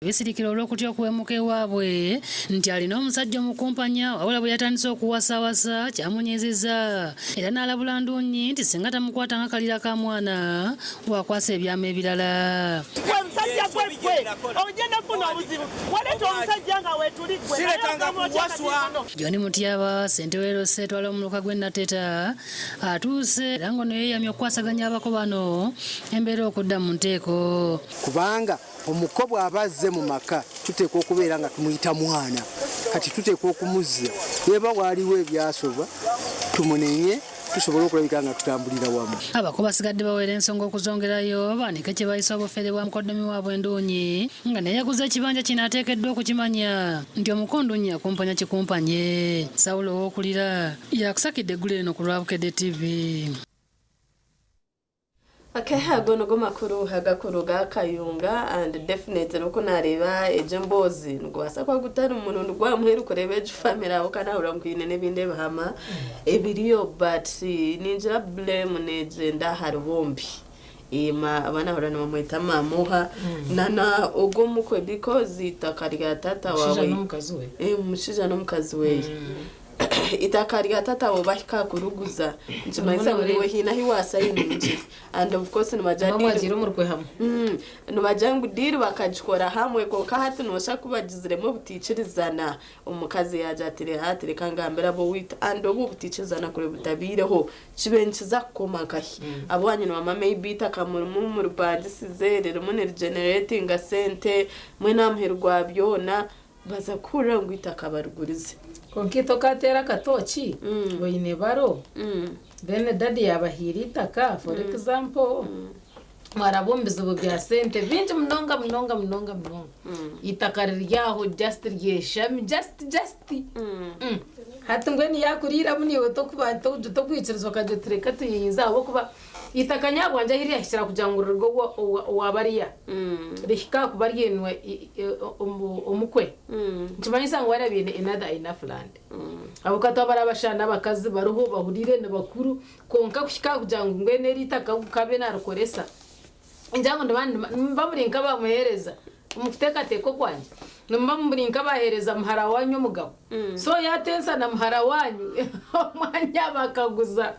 Bisirikira olw'okutya okuwemuka ewaabwe nti alina omusajja omukumpanya wabula bwe yatandise okuwasawasa kyamunyiizizza era n'alabula Ndunyi nti singa tamukwata nga kalira ka mwana wakwasa ebyama ebirala. Gwe musajja gwe gwe ogenda kufuna obuzibu waleeta omusajja nga wetuli gwe Siretanga kuwaswa. John Mutyaba ssentebe w'e etwala omuluka gw'e Nateta atuuse era ng'ono yeeyamye okukwasaganya abako bano embeera okudda mu nteeko. Kubanga omuko bw'aba azze mu maka tuteekwa okubeera nga tumuyita mwana, kati tuteekwa okumuzza eba waaliwo ebyasobwa tumunenye tusobole okulabika nga tutambulira wamu. Abako basigadde bawera ensonga okuzongerayo baanike kye bayise obufere bwa mukoddomi waabwe Nduunyi nga naye yaguze ekibanja kino ateekeddwa okukimanya nti omuko Nduunyi yakumpanya kikumpanye. Saulo Owookulira yakusakidde eggulo eno ku lwa Bukedde TV. Okay, ago nigo makuru agakuruga Kayunga and definitely oku nareeba egi emboozi nigubaasa kuba gutari murundi gwa muheru kureeba egi family ahabw'okuba nahurira ngu haine n'ebindi ebihama ebiriyo but ningira blame negyenda ahari bombi aba nahurira nibamweta maama oha nana ogwo omukwe because eitaka rya taata waawe omushaija n'omukazi we. Eitaka rya tata wawe bahika aha kuriguza nikimanyisa ngu iwe haine ahu wasayiningire and of course nibagira Mwagiire omu rukwe hamwe. Nibagira ngu deal bakagikora hamwe kwonka hati noshusha ku bagiziremu obutaikirizana omukazi yaagira ati reero hati reka ngambire ab'owaitu and obu obutaikirizana kuri butabaireho kibaire nikiza kukoma nkahi? Ab'owaanyu nibamanya maybe eitaka murimu muripangisize ririmu nirigeneretinga sente mbwenu aha muheru gwa byona Baza kuhurira ngu eitaka barigurize. Kwonka itwe okateera akatooki oine baro then daddy yaabahaire eitaka for example mwaraba omu bizibu bya sente bingi munonga munonga munonga munonga eitaka riri aho just ryeshami just just hati mbwenu yaakuriiramu naiwe tokwikiriza okagira oti reka tuyihize ahabw'okuba Eitaka nyabwangye ahi ryahikira kugira ngu riruge owa bariya, rihike aha kuba ryinwe omukwe, nikimanyisa ngu bariya baine another enough land. Ahabw'okuba twaba bari abashaija n'abakazi bariho bahuriire ni bakuru, kwonka kuhika aha kugira ngu mbwenu eri eitaka ngu kabe narikoresa, ningira ngu nimuba muri nk'abamuheereza. Omu kuteekateeka okwangye, nimuba muri nk'abaheereza muhara waanyu omugabo. So yaatensa na muhara waanyu omwanya bakaguza.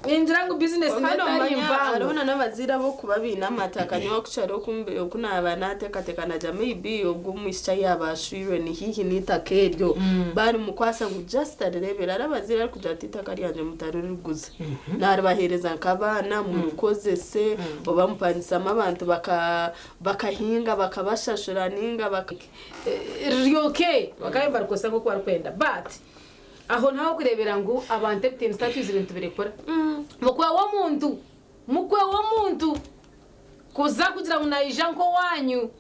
Ningira ngu bizinesi Kwonka netari noomanya mpango. hariho na n'abazaire ab'okuba baine amataka nyowe okukyaro oku naaba naateekateeka nagira maybe ogwo omwishiki ahu yaaba ashwirwe ni haihi n'eitaka eryo baarimukwasa ngu just arireebere. Hariho abazaire arikugira ati eitaka ryangye mutaririguza. Naaribaheereza nk'abaana murikozese oba mupangisamu abantu baka Bakahinga bakabashashura ninga baka. Riri ok bakaba nibarikozesa nkoku barikwenda but aho niho ahokurebera ngu abantu ebitiinisa twizire nitubirekura. Mukwe w'omuntu mukwe w'omuntu kuza kugira ngu naija nk'owanyu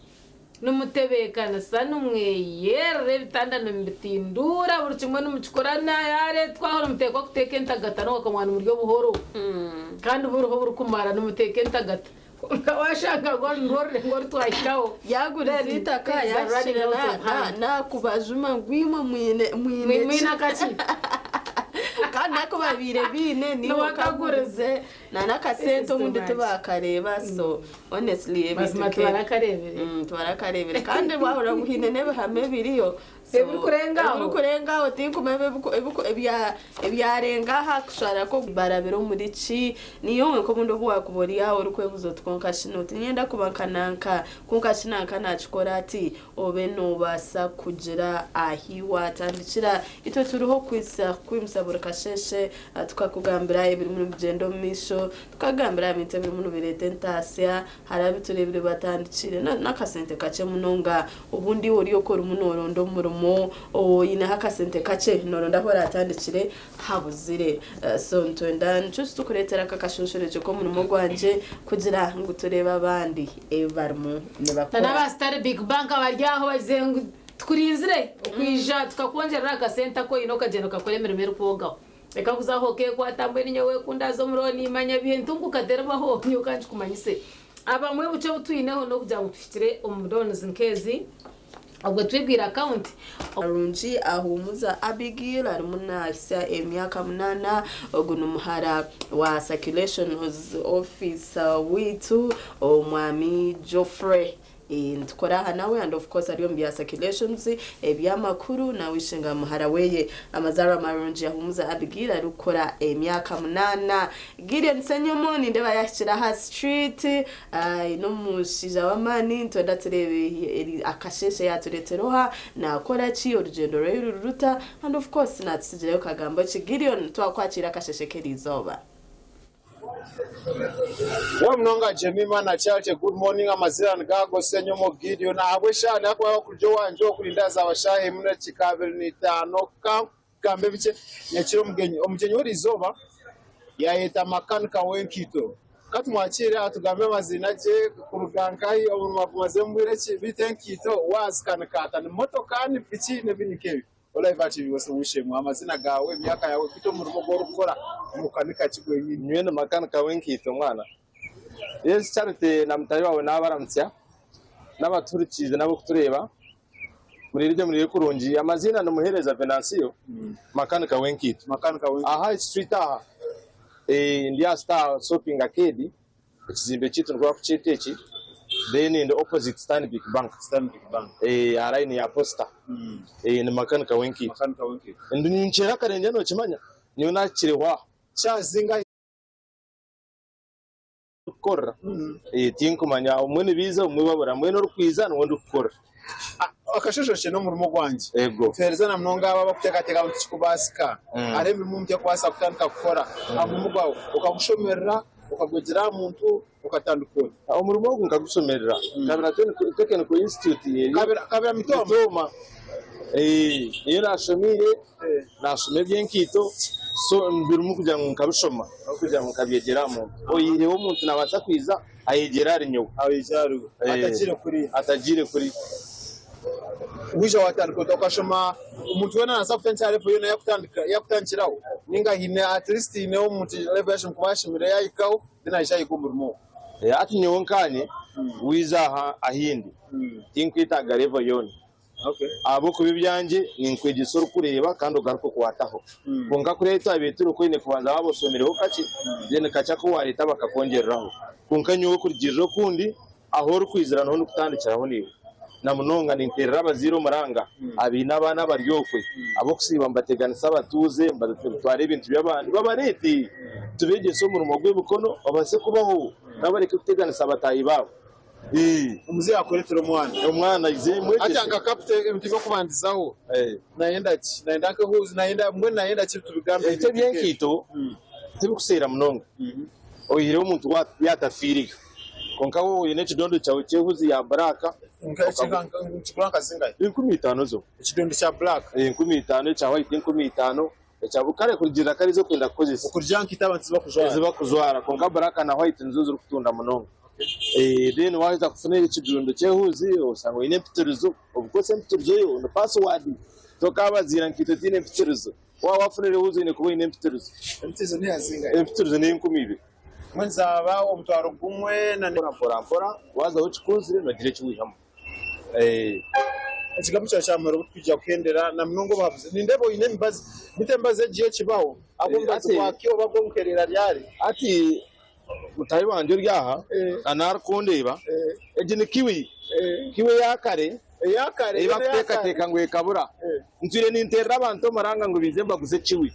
nimutebeekanisa nimweyerera ebitanda nimubitindura buri kimwe nimukikora yareetwa aho nimuteekwa kuteeka entagata n'owakamwa nimurya obuhoro kandi buriho burikumara nimuteeka entagata. Kwonka waashanga ngu oru nirwo rurengo oru twahikaho, Yaaguriza then eitaka things are running yaakikira out of hand. naakubajuma ngu imwe mwine mwine Mwine ki? akaki? Kandi n'aku babaire baine niiwe Niwe okagurize na n'akasente This is obundi too much. tibaakareeba so honestly ebintu Mazima nke tibarakareebire. Tibarakareebire kandi waahurira ngu haine n'ebihama ebiriyo So, Ebirikurenga aho. Ebirikurenga aho tinkumanya ebiku ebiku ebya ebyarenga aha kushara kwo barabire omuri ki. Niiwe wenka obundi obu waakuba ori aho orikwebuuza oti kwonka shi no tiinyenda kuba nka nanka, kwonka shi nanka naakikora ati, obe noobaasa kugira ahi waatandikira. Itwe turiho kukwitsya kukwimutsya buri kasheeshe tukakugambira ebirimu nibigyenda omu maisho, tukakugambira aha bintu ebirimu nibireeta entaasya. Hariho abu tureebire batandikire n'akasente kakye munonga. Obundi iwe ori okwo orimu nooronda omurimo, oineho akasente kakye nooronda ahu oraatandikire habuzire. So nitwenda nikyo kirikureetera aka akashonshorekye k'omurimo gwangye kugira ngu tureebe abandi ebi barimu nibakora. N'aba Stanbic Bank abari aho bagizire ngu tukurinzire okwija tukakwongyerera aha kasente aku oine okagyenda okakora emirimo erikwogaho. Reka kuza aho okeekwata mbwenu nyowe ku ndaaze omu looni manya ebyentunguka teribaho nyowe ka nkikumanyise. Abamwe obukye obu twineho n'okugira ngu tuhikire omu loans nk'ezi obwo twigwire akawunti. Arungi Ahumuza Abigail arimu nahitsya emyaka munaana, ogu ni muhara wa Circulations Officer waitu Omwami Geoffrey. Nitukora aha nawe and of course ari omu bya circulations, eby'amakuru, nawishinga muhara weye amazaarwa marungi Ahumuza Abigail arikukora emyaka munaana. Gideon Ssenyomo nindeeba yahikire aha street, aine omushaija w'amaani, nitwenda tureebe akasheeshe yatureetera oha, nakora ki, orugyendo rweye ruri ruta and of course natusigirayo kagambo ki. Gideon twakwakiira akasheeshe k'eriizooba. Wa munonga Jemima na Charity good morning amazina nigago Ssenyomo Gideon ahabw'eshaaha nihakubaho kurya owangye okurinda zaaba shaaha emwe n'edakiika 25 kankugambe bikye nyakire omugyenyi omugyenyi w'eriizooba yayeta makanika w'enkaito katumwakiire atugambe amaziina gye kuruga nkahi omurimo agumaziremu bwire ki beitu enkaito wazikanika ata ni motoka ni piki n'ebindi nk'ebyo. Olive ati, Ow'eishe-emwe, amazina gaawe, emyaka yaawe, beitu omurimo ogu orikukora nigukanika ki gwenyini? Nyowe ndi makanika w'enkaito mwana. Yes Charity na mutaahi waawe naabaramutsya, n'abatuhurikiize n'ab'okutureeba. Muriire gye muriire kurungi. Amaziina ni Muheereza Venansiyo, makanika w'enkaito. Makanika w'enkaito. Aha High Street aha, ndi aha Star Shopping Arcade. Ekizimbe kyaitu nikwo barikukyeta eki, then ndi opposite Stanbic Bank. Stanbic Bank. Eh, aha line ya posta. Eh, ni makanika w'enkaito. Makanika w'enkaito. Ndi ninkyera akarengye nokimanya, nyowe nakireho aho. Kyazinga Kukorera. Eh, tinkumanya obumwe nibiiza obumwe babura. Mbwenu orikwiza niwe ndikukorera. Akashosho n'omurimo gwangye. Ego. Nituheereza na munonga abo abarikuteekateeka ngu tikikubaasika. Hariho emirimo omuntu arikubaasa kutandika kukora. Aha murimo gwawe okagushomerera, okagwegyera aha muntu, okatandika ota? Omurimo ogu nkagushomerera Kabira Technical Institute eri Kabira Mitooma. Mitooma. Niyo naashomeire, naashoma eby'enkaito so birimu kugira ngu nkabishoma ahabw'okugira ngu nkabyegyera aha muntu. Oyihireho omuntu naabaasa kwija ayegyere ahari nyowe. Ayegyere ahari iwe atagiire kuriya. Atagiire kuriya. Waija waatandika ota okashoma omuntu weena naabaasa kutandikira aha level yoona yaakutandikiraho nainga haine at least haine omuntu level ei arikuba ashomire yaahikaho then aija ayiga omurimo ogwo. Hati nyowe nkaanye waija aha ahi ndi tinkwetaaga level yoona. Ahabw'okuba ebyangye ninkwegyesa orikureeba kandi ogaruka okwataho. Kwonka kuriya ahu twabaire turi okwo oine kubanza waaba oshomireho kakye then kakye aku waareeta bakakwongyereraho. Kwonka nyowe kurugiirira okundi ahu orikwizira niho ndikutandikiraho naiwe. Na munonga ninteerera abazaire omuranga abaine abaana abari okwe ab'okusiiba nibateganisa abatuuze nibatwara ebintu by'abandi babareete tubeegyese omurimo gw'emikono babaase kubaho nabo bareke kuteganisa bataahi baabo. Omuzeeyi akureetera omwana. Omwana aije mwegyese. Hati nka kapito ebintu by'okubandizaho nayenda ki? Nayenda nk'ehuuzi, nayenda mbwenu nayenda ki tubigambe. Ebintu eby'enkaito tibikuseera munonga oyihireho omuntu yaatafiireyo. Kwonka waaba oine ekidondo kyawe ky'ehuuzi ya buraaka. Nikigura nka zingahi? 50 zo. Ekidondo kya buraaka? 50, ekya hwayiti 50. Ekya kare kurugiirira kare ezi orikwenda kukozesa. Okurugiirira nkaito abantu ezi barikujwara. Ezi barikujwara kwonka black na white nizo zirikutunda munonga. Then waaheza kufuna ekidundo ky'ehuuzi oshanga oine empitirizo. Of course empitirizo yo ni password. Tokaabaziira nkaito otaine empitirizo. Waaba waafunire ehuuzi oine kuba oine empitirizo. Empitirizo n'eya zingahi? Empitirizo n'eyenkumi ibiri. Mbwenu zaaba omutwaro gumwe na. Mpora mpora mpora waaza ahu okikunzire noogira eki waihamu. Ekigambo kyawe kya muheru obu tukwija kuhendera na munonga obuhabuzi. Nindeeba oine emibazi, beitu emibazi egi yo ekibaho ahabw'omubazi gwa ki oba gw'obuherera ryari? Hati mutaahi wangye ori aha na arikundeeba, egi ni kiwi, kiwi eya kare ei barikuteekateeka ngu ekabura. Ntwire ninteerera abantu omuranga ngu baije mbaguze kiwi.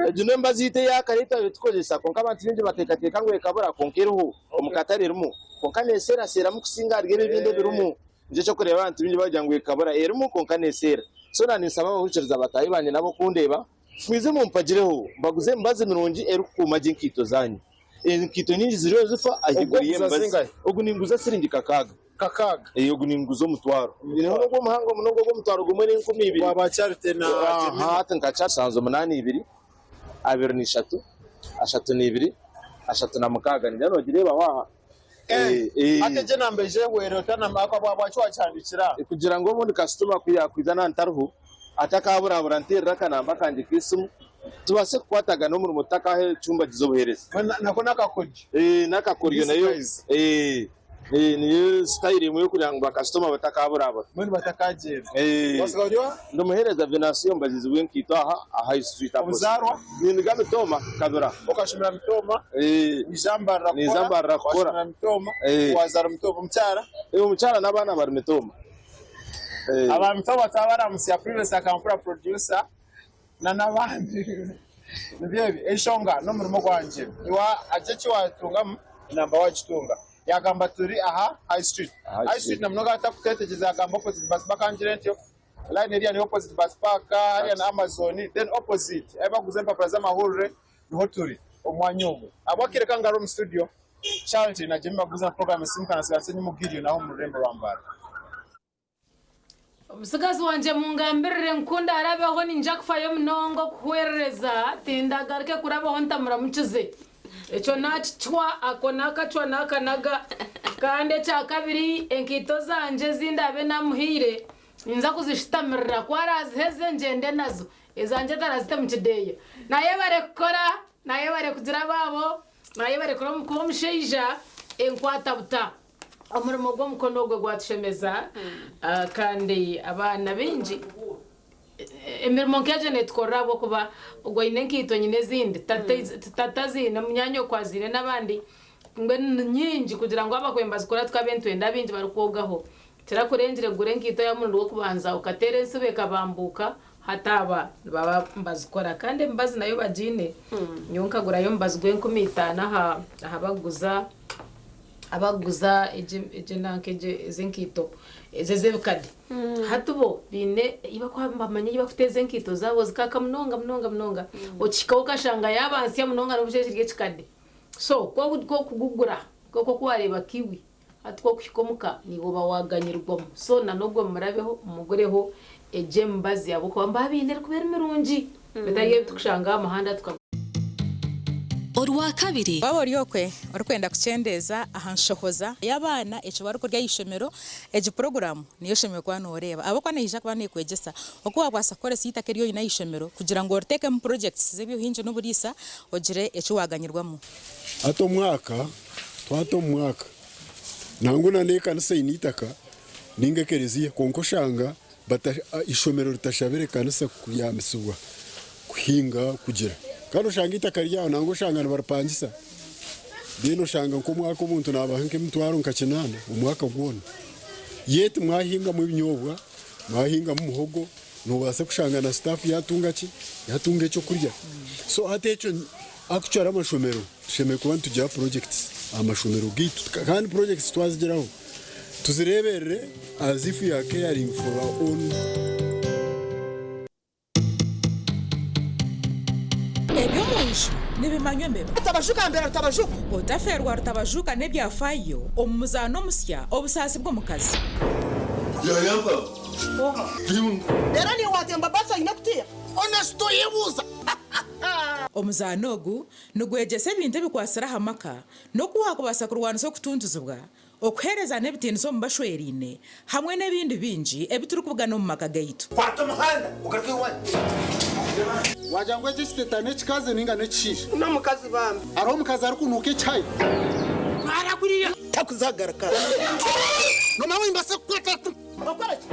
Egi n'embazi yaitu eya kare ei twabaire tukozesa kwonka abantu baingi bateekateeka ngu ekabura kwonka eriho, omu katare erimu. Kwonka neeseeraseeramu kusinga ahari ebi ebindi ebirimu. Nikyo ky'okureeba abantu baingi baagira ngu ekabura. Erimu kwonka neeseera. So na ninsaba abahurikiriza bataahi bangye n'ab'okundeeba, mwije mumpagireho mbaguze emibazi mirungi erikukuuma gye enkaito zaanyu. Enkaito nyingi ziriyo zifa ahaiguru y'emibazi. Ogu ninguza siringi kakaaga. Kakaaga. Ee, ogu ninguza omutwaro. Nyineho n'ogw'omuhango munonga ogw'omutwaro gumwe n'enkumi ibiri. Gwaba Charity na Jemima. Aha, hati nka Charity. 7 82 3 32 36. Ningira noogireebaho aha. Ee, hati egyo enamba eija ehwere ota na ahabwaki waakihandiikire aha? Kugira ngu obundi kasitoma ku yaakwiza naaba ntariho, atakaaburabura nteerere akanamba kangye k'esimu, tubaase kukwatagana omurimo tutakaaha ecumbagiza obuheereza. Nako n'akakoryo. Ee, n'akakoryo nayo. Disguise. Ee. Niyo sitayiro emwe y'okugira ngu bakasitoma batakaburabura. Mbwenu batakagyenda. Wasiga ori oha? Ndi omuheereza Venansiyo omubaziizi w'enkaito aha aha High Street Apostle. Obuzaarwa? Ninduga Mitooma, Kabira. Okashomera Mitooma? Waija Mbarara kukora? Naija Mbarara kukora. Washomera Mitooma? Wazaara Mitooma. Omukyara? Omukyara n'abaana bari Mitooma. Aba Mitooma twabaramutsya Privacy Akampura producer na n'abandi. Nibyo ebi. Enshonga n'omurimo gwangye. Iwe hagire eki watungamu, enamba wagitunga. Yagamba turi aha High Street. High Street na munonga atakuteetegyeza yagamba opposite bus park ngire ntyo. Line eriya ni opposite bus park hariya na Amazon then opposite ahi bakuguza empapura z'amahurire niho turi omu mwanya ogwo. Ahabw'akaire kange ari omu studio Charity na Jemimah Guza na program Esimuka na Siganse Nyimu Gideon aho omu rurembo rwa Mbarara. Omutsigazi wangye mungambirire ngu ku ndaarabeho niinyija kufayo munonga okuhwerereza, tindagaruke kurabaho ntamuramukize. Ekyo naakicwa, ako naakacwa naakanaga. Kandi ekya kabiri, enkaito zangye ezi ndaabe naamuhaire, ninza kuzishutamirira, ku araaziheze ngyende nazo. Ezangye tarazite mu kideeya. Naayebare kukora, naayebare kugira abaabo, naayebare kuba omushaija enkwata buta. Omurimo gw'omukono ogwo gwatushemeza kandi abaana baingi emirimo nk'egyo neetukorera ahabw'okuba ogwo aine enkaito nyine ezindi, tata aziine, munyaanya okwo aziine n'abandi mbwenu ni nyingi kugira ngu abakubaire nibazikora tukabe nitwenda baingi barikwogaho. Kirakurengire kugura enkaito aha murundi gw'okubanza okateera entsibo ekabambuuka hati aba nibaba nibazikora kandi emibazi nayo bagiine. Nyowe nkagurayo omubazi gw'enkumi itaano aha barikuguza abakuguza egi nanka egi ezi enkaito ezi ez'ebikade hati bo baine ei bakuba nibamanya ei bakuteeza enkaito zaabo zikaaka munonga munonga munonga okihikaho okashanga yaaba nsya munonga n'obu kiri ekikade so ku okugugura nk'oku oku waareeba kiwi hati ku okuhika omuka naiwe oba waaganyirwamu so na n'ogwo murabeho mugureho egyo emibazi ahabw'okuba nibaba baine erikuba eri mirungi etari ebi turikushanga aha muhanda tuka. Orwakabiri. Waaba ori okwe orikwenda kukyendeeza aha nshohoza y'abaana eki barikurya aha ishomero, egi puroguraamu niyo oshemereire kuba nooreeba ahabw'okuba neija kuba neekwegyesa oku waabaasa kukoresa eitaka eri oine aha ishomero kugira ngu oriteekemu purojekiti z'eby'obuhingi n'oburiisa ogire eki waaganyirwamu. Hati omwaka twata omu mwaka nangwa na n'ekanisa eine eitaka ninga ekereziya kwonka oshanga Eishomero ritashabire ekanisa kuyambisibwa kuhinga kugira kandi oshanga eitaka ryaho nangwa oshanga nibaripangisa then oshanga nk'omwaka omuntu nabaha nk'emitwaro nka kinaana omwaka gwona yet mwahingamu ebinyobwa mwahingamu muhogo nobaasa kushanga na staff yatunga ki yatunga ekyokurya so hati ekyo actually amashomero tushemereire kuba nitugira projects aha mashomero gaitu kandi projects twazigiraho Tuzireeberere as if we are caring for our own. Eby'omu nju nibimanywa embeba. Rutabajuka mbera Rutabajuka. Otafeerwa Rutabajuka n'ebyafaayo omu muzaano omusya Obusaasi bw'omukazi. Reero niiwe waatemba baasi oine kutiya. Onesito yebuuza. Omuzaano ogu nigwegyesa ebintu ebikwatsire aha maka n'oku waakubaasa kurwanisa okutuntuzibwa, okuheerezana ebitiinisa omu bashweraine, hamwe n'ebindi bingi ebi turikubugana omu maka gaitu. Kwata omuhanda ogaruke owanyu. Wagira ngu eki ekiteta n'ekikazi ninga n'ekishaija? N'omukazi bambi. Hariho omukazi arikunuuka ekihayi? Twara kuriya. Takuzagaruka. Noomanya ngu nimbaasa kukwata. Okora ki?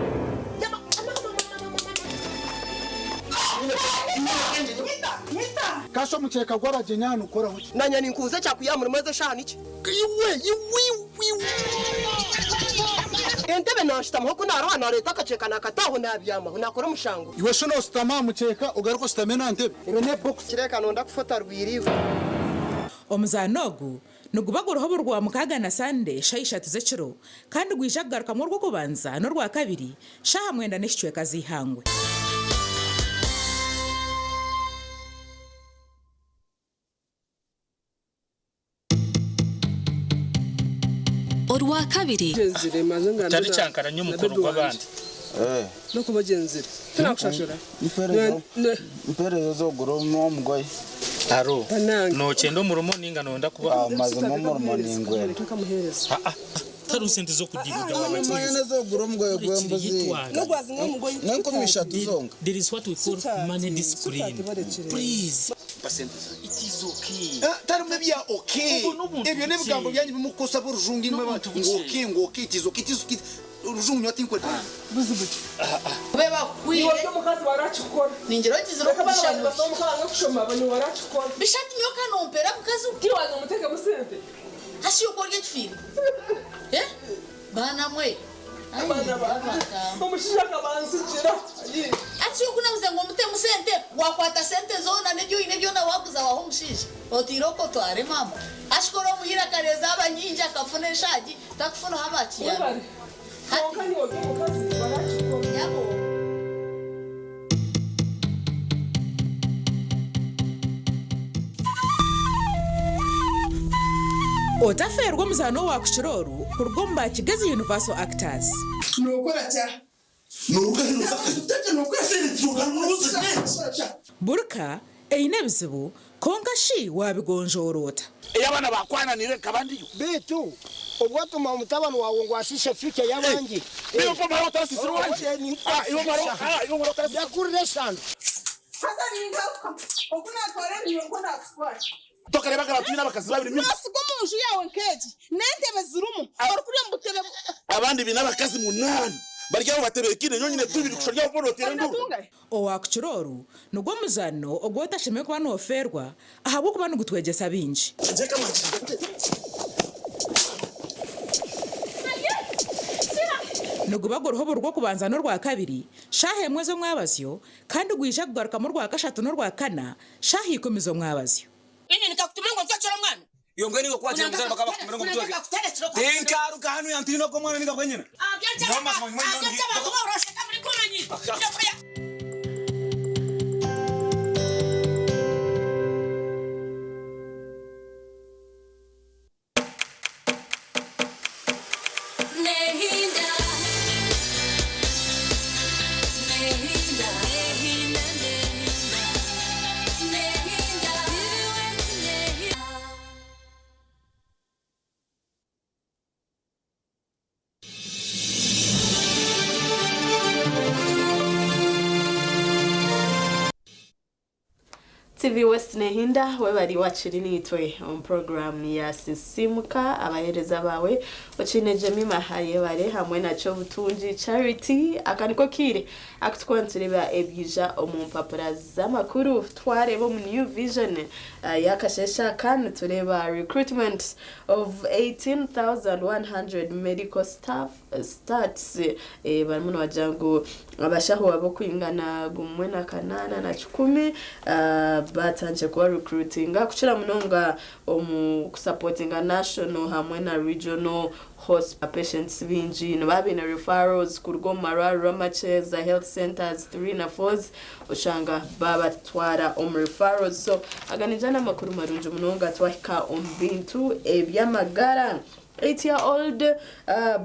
Kasha omukyeka gw'abagyenyi aha nigukoraho ki? Nanye ninkubuza ekyakuyiha murimo ezi eshaaha niki? Iwe iwe iwe. Entebe nanshutamaho ku naroha nareeta akakyeka nakata aho nabyamaho nakora omushango. Iwe shi noshutama aha mukyeka ogaruke oshutame n'aha ntebe? Ebe n'ebokisi. Kireka nonda kufa otarwire iwe. Omuzaano ogu niguba guriho buri Rwamukaaga na Sande shaaha ishatu z'ekiro kandi gwija kugarukamu Orwokubanza n'Orwakabiri shaaha mwenda n'ekicweka z'eihangwe. Orwakabiri. Otarikyankaranya omukoro gw'abandi. Mpereza zogura omugoye. Aro, nokyenda omurimo ninga noyenda kuba. Mazima omurimo ningwenda. Tariho sente z'okudiibuda waaba Manya zogura omugoye gw'embuzi n'enkumi ishatu zonka. There is what we call money discipline. Please. Mpa sente zange. It is okay. Ah, tarimu ebya okay. Obwo n'obuntu Ebyo n'ebigambo bukye. byanyu bimukukosa b'orujungu imwe N'obuntu ngu bukye. okay ngu okay it is okay it is okay. Orujungu nyowe tinkwenda. Buzibu ki? Iwe ori omukazi warakikora. Ningira ogizire Reka bana okugisha bange basoma bange kushoma bani warakikora. Bishati nyowe kanompera mukazi. Tiwange mutekemu sente. Hasi yokorya ekifiire. Eh? Baana mwe. Abaana bange. Omushaija akabansigira. Ati okunabuze ngu omutemu sente wakwata sente zoona n'ebyo oine byona waguza waha omushaija. Otiire okwo otware maama. Ashikora omuhira akareeza aba nyingi akafuna enshaagi takufunaho abakiyana. Konka niwe ori omukazi warakikora. Nyabo. Otafeerwa omuzaano owaakukira oru kuruga omu ba Kigezi Universal Actors. Nokora kya? Burka eine ebizibu, kwonka shi waabigonjoora ota? Ei abaana baakwananiire nkaba ndiyo. Beitu obwo otuma omutabani waawe ngu ashiishe future y'abandi. Iwe omara otarasisire owangye? Ah, iwe omara ah, iwe omara otarasisire. Yakurira eshano. Haza ningaruka. Oku natwara ebintu nikwo nakutwara. Tokareeba nka twine abakazi babiri mimi. Nosiga omu nju yaawe nk'egi n'entebe zirimu orikurya omu butebe Abandi biine abakazi munaana. Bari aho batebeekine nyowe nyine tubiri kushusha ori aho boona oteire enduuru. Owaakukira oru nigwo muzaano ogu otashemereire kuba noofeerwa ahabw'okuba nigutwegyesa bingi. Niguba guriho buri Rwokubanza n'Orwakabiri shaaha emwe z'omwabazyo kandi gwija kugarukamu Orwakashatu n'Orwakana shaaha ikumi z'omwabazyo. Inye nikakutuma ngu ntwekere omwana. Iyo mbwa niwe kwakira muzana bakaba bakutumira ngo mutweke. Tinkaruka hanu yantina ko mwana ninga bwenyine. Nehinda, nehinda, nehinda, nehinda, nehinda. TV West Nehinda webali wakiri niitwe omu program ya Sisimuka abaheereza baawe Okiine Jemima Ayebare hamwe na Kyobutungi Charity. Aka niko kiire akutukuba nitureeba ebyija omu mpapura z'amakuru. Twareeba omu New Vision y'akasheeshe aka nitureeba recruitment of 18,100 medical staff starts. Barimu nibagira ngu abashaho ab'okwingana gumwe na kanaana na kikumi batandikire kuba recruitinga kukira munonga omu kusapotinga national hamwe na regional hospital patients baingi nibaba baine referrals kuruga omu marwariro amakye za health centers 3 na 4 oshanga babatwara omu referrals. So aga niija n'amakuru marungi munonga twahika omu bintu eby'amagara. 8-year-old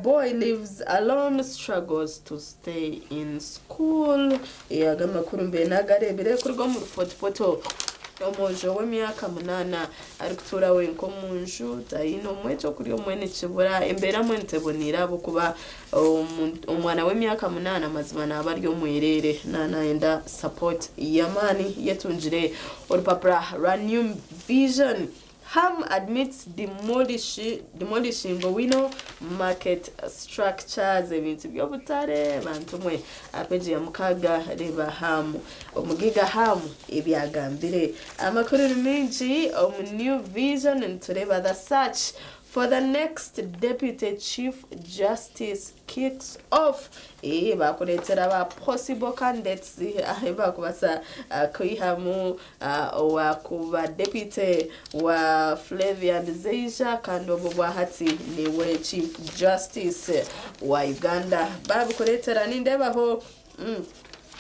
boy lives alone, struggles to stay in school. Aga makuru mbe nagarebire kuruga omu rufotofoto. Omwojo w'emyaka 8 arikutuura wenka omu nju, taine omwe ekyokurya omwe nikibura, embeera mbwenu teboniire ahabw'okuba omwana w'emyaka 8 amazima naaba ari omwereere naayenda support y'amaani. Yetungire orupapura rwa New Vision. Ham admits demolishing Owino market structures. Ebintu by'obutare bantu mwe apeji ya 6 reba Ham omugiga Ham ebyagambire. Amakuru ni mingi omu New Vision nitureba the search for the next deputy chief justice kicks off. Bakureetera ba possible candidates ahu bakubasa kwihamu owakuba deputy wa Flavian Zeija kandi obwo bwahati niwe chief justice wa Uganda. Babikureetera nindeebaho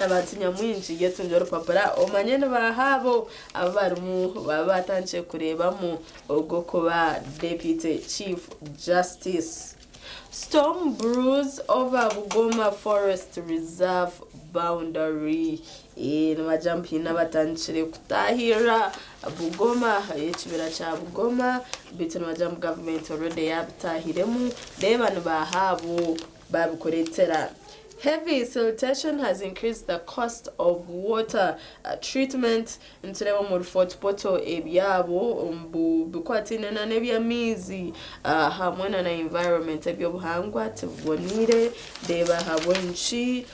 abantu nyamwingi yetunze orupapura omanye nibahaabo abarimu baba batandikire kureebamu ogw'okuba deputy chief justice. Storm brews over Bugoma Forest Reserve boundary. Nibagira ngu haine abatandikire kutahirira Bugoma, ekibira kya Bugoma, beitu nibagira ngu gavumenti already yabitahiremu, reeba nibahaabo babikureetera. Heavy siltation has increased the cost of water treatment. Nitureba omuri Fort Portal ebyabo mbu bikwataine na n'eby'amaizi hamwe na na environment eby'obuhangwa tibiboniire. Reeba ahabw'enki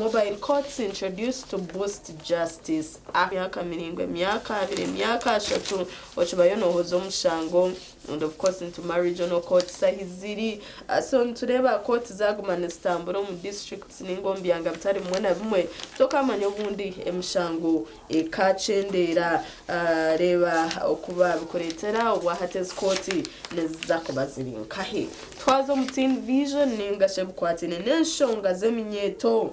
mobile courts introduced to boost justice. Emyaka miraingwa, emyaka abiri, emyaka ashatu okibayo nohoza omushango and of course nituma regional courts ahi ziri. So nitureeba kooti zaaguma nizitambura omu districts ninga omu byanga bitari bimwe na bimwe tokaamanya obundi emishango ekakyendeera. Reeba oku baabikureetera obwahati ezi kooti niziza kuba ziri nkahi. Twaza omu Teen Vision ninga shi ebikwataine n'enshonga z'eminyeeto.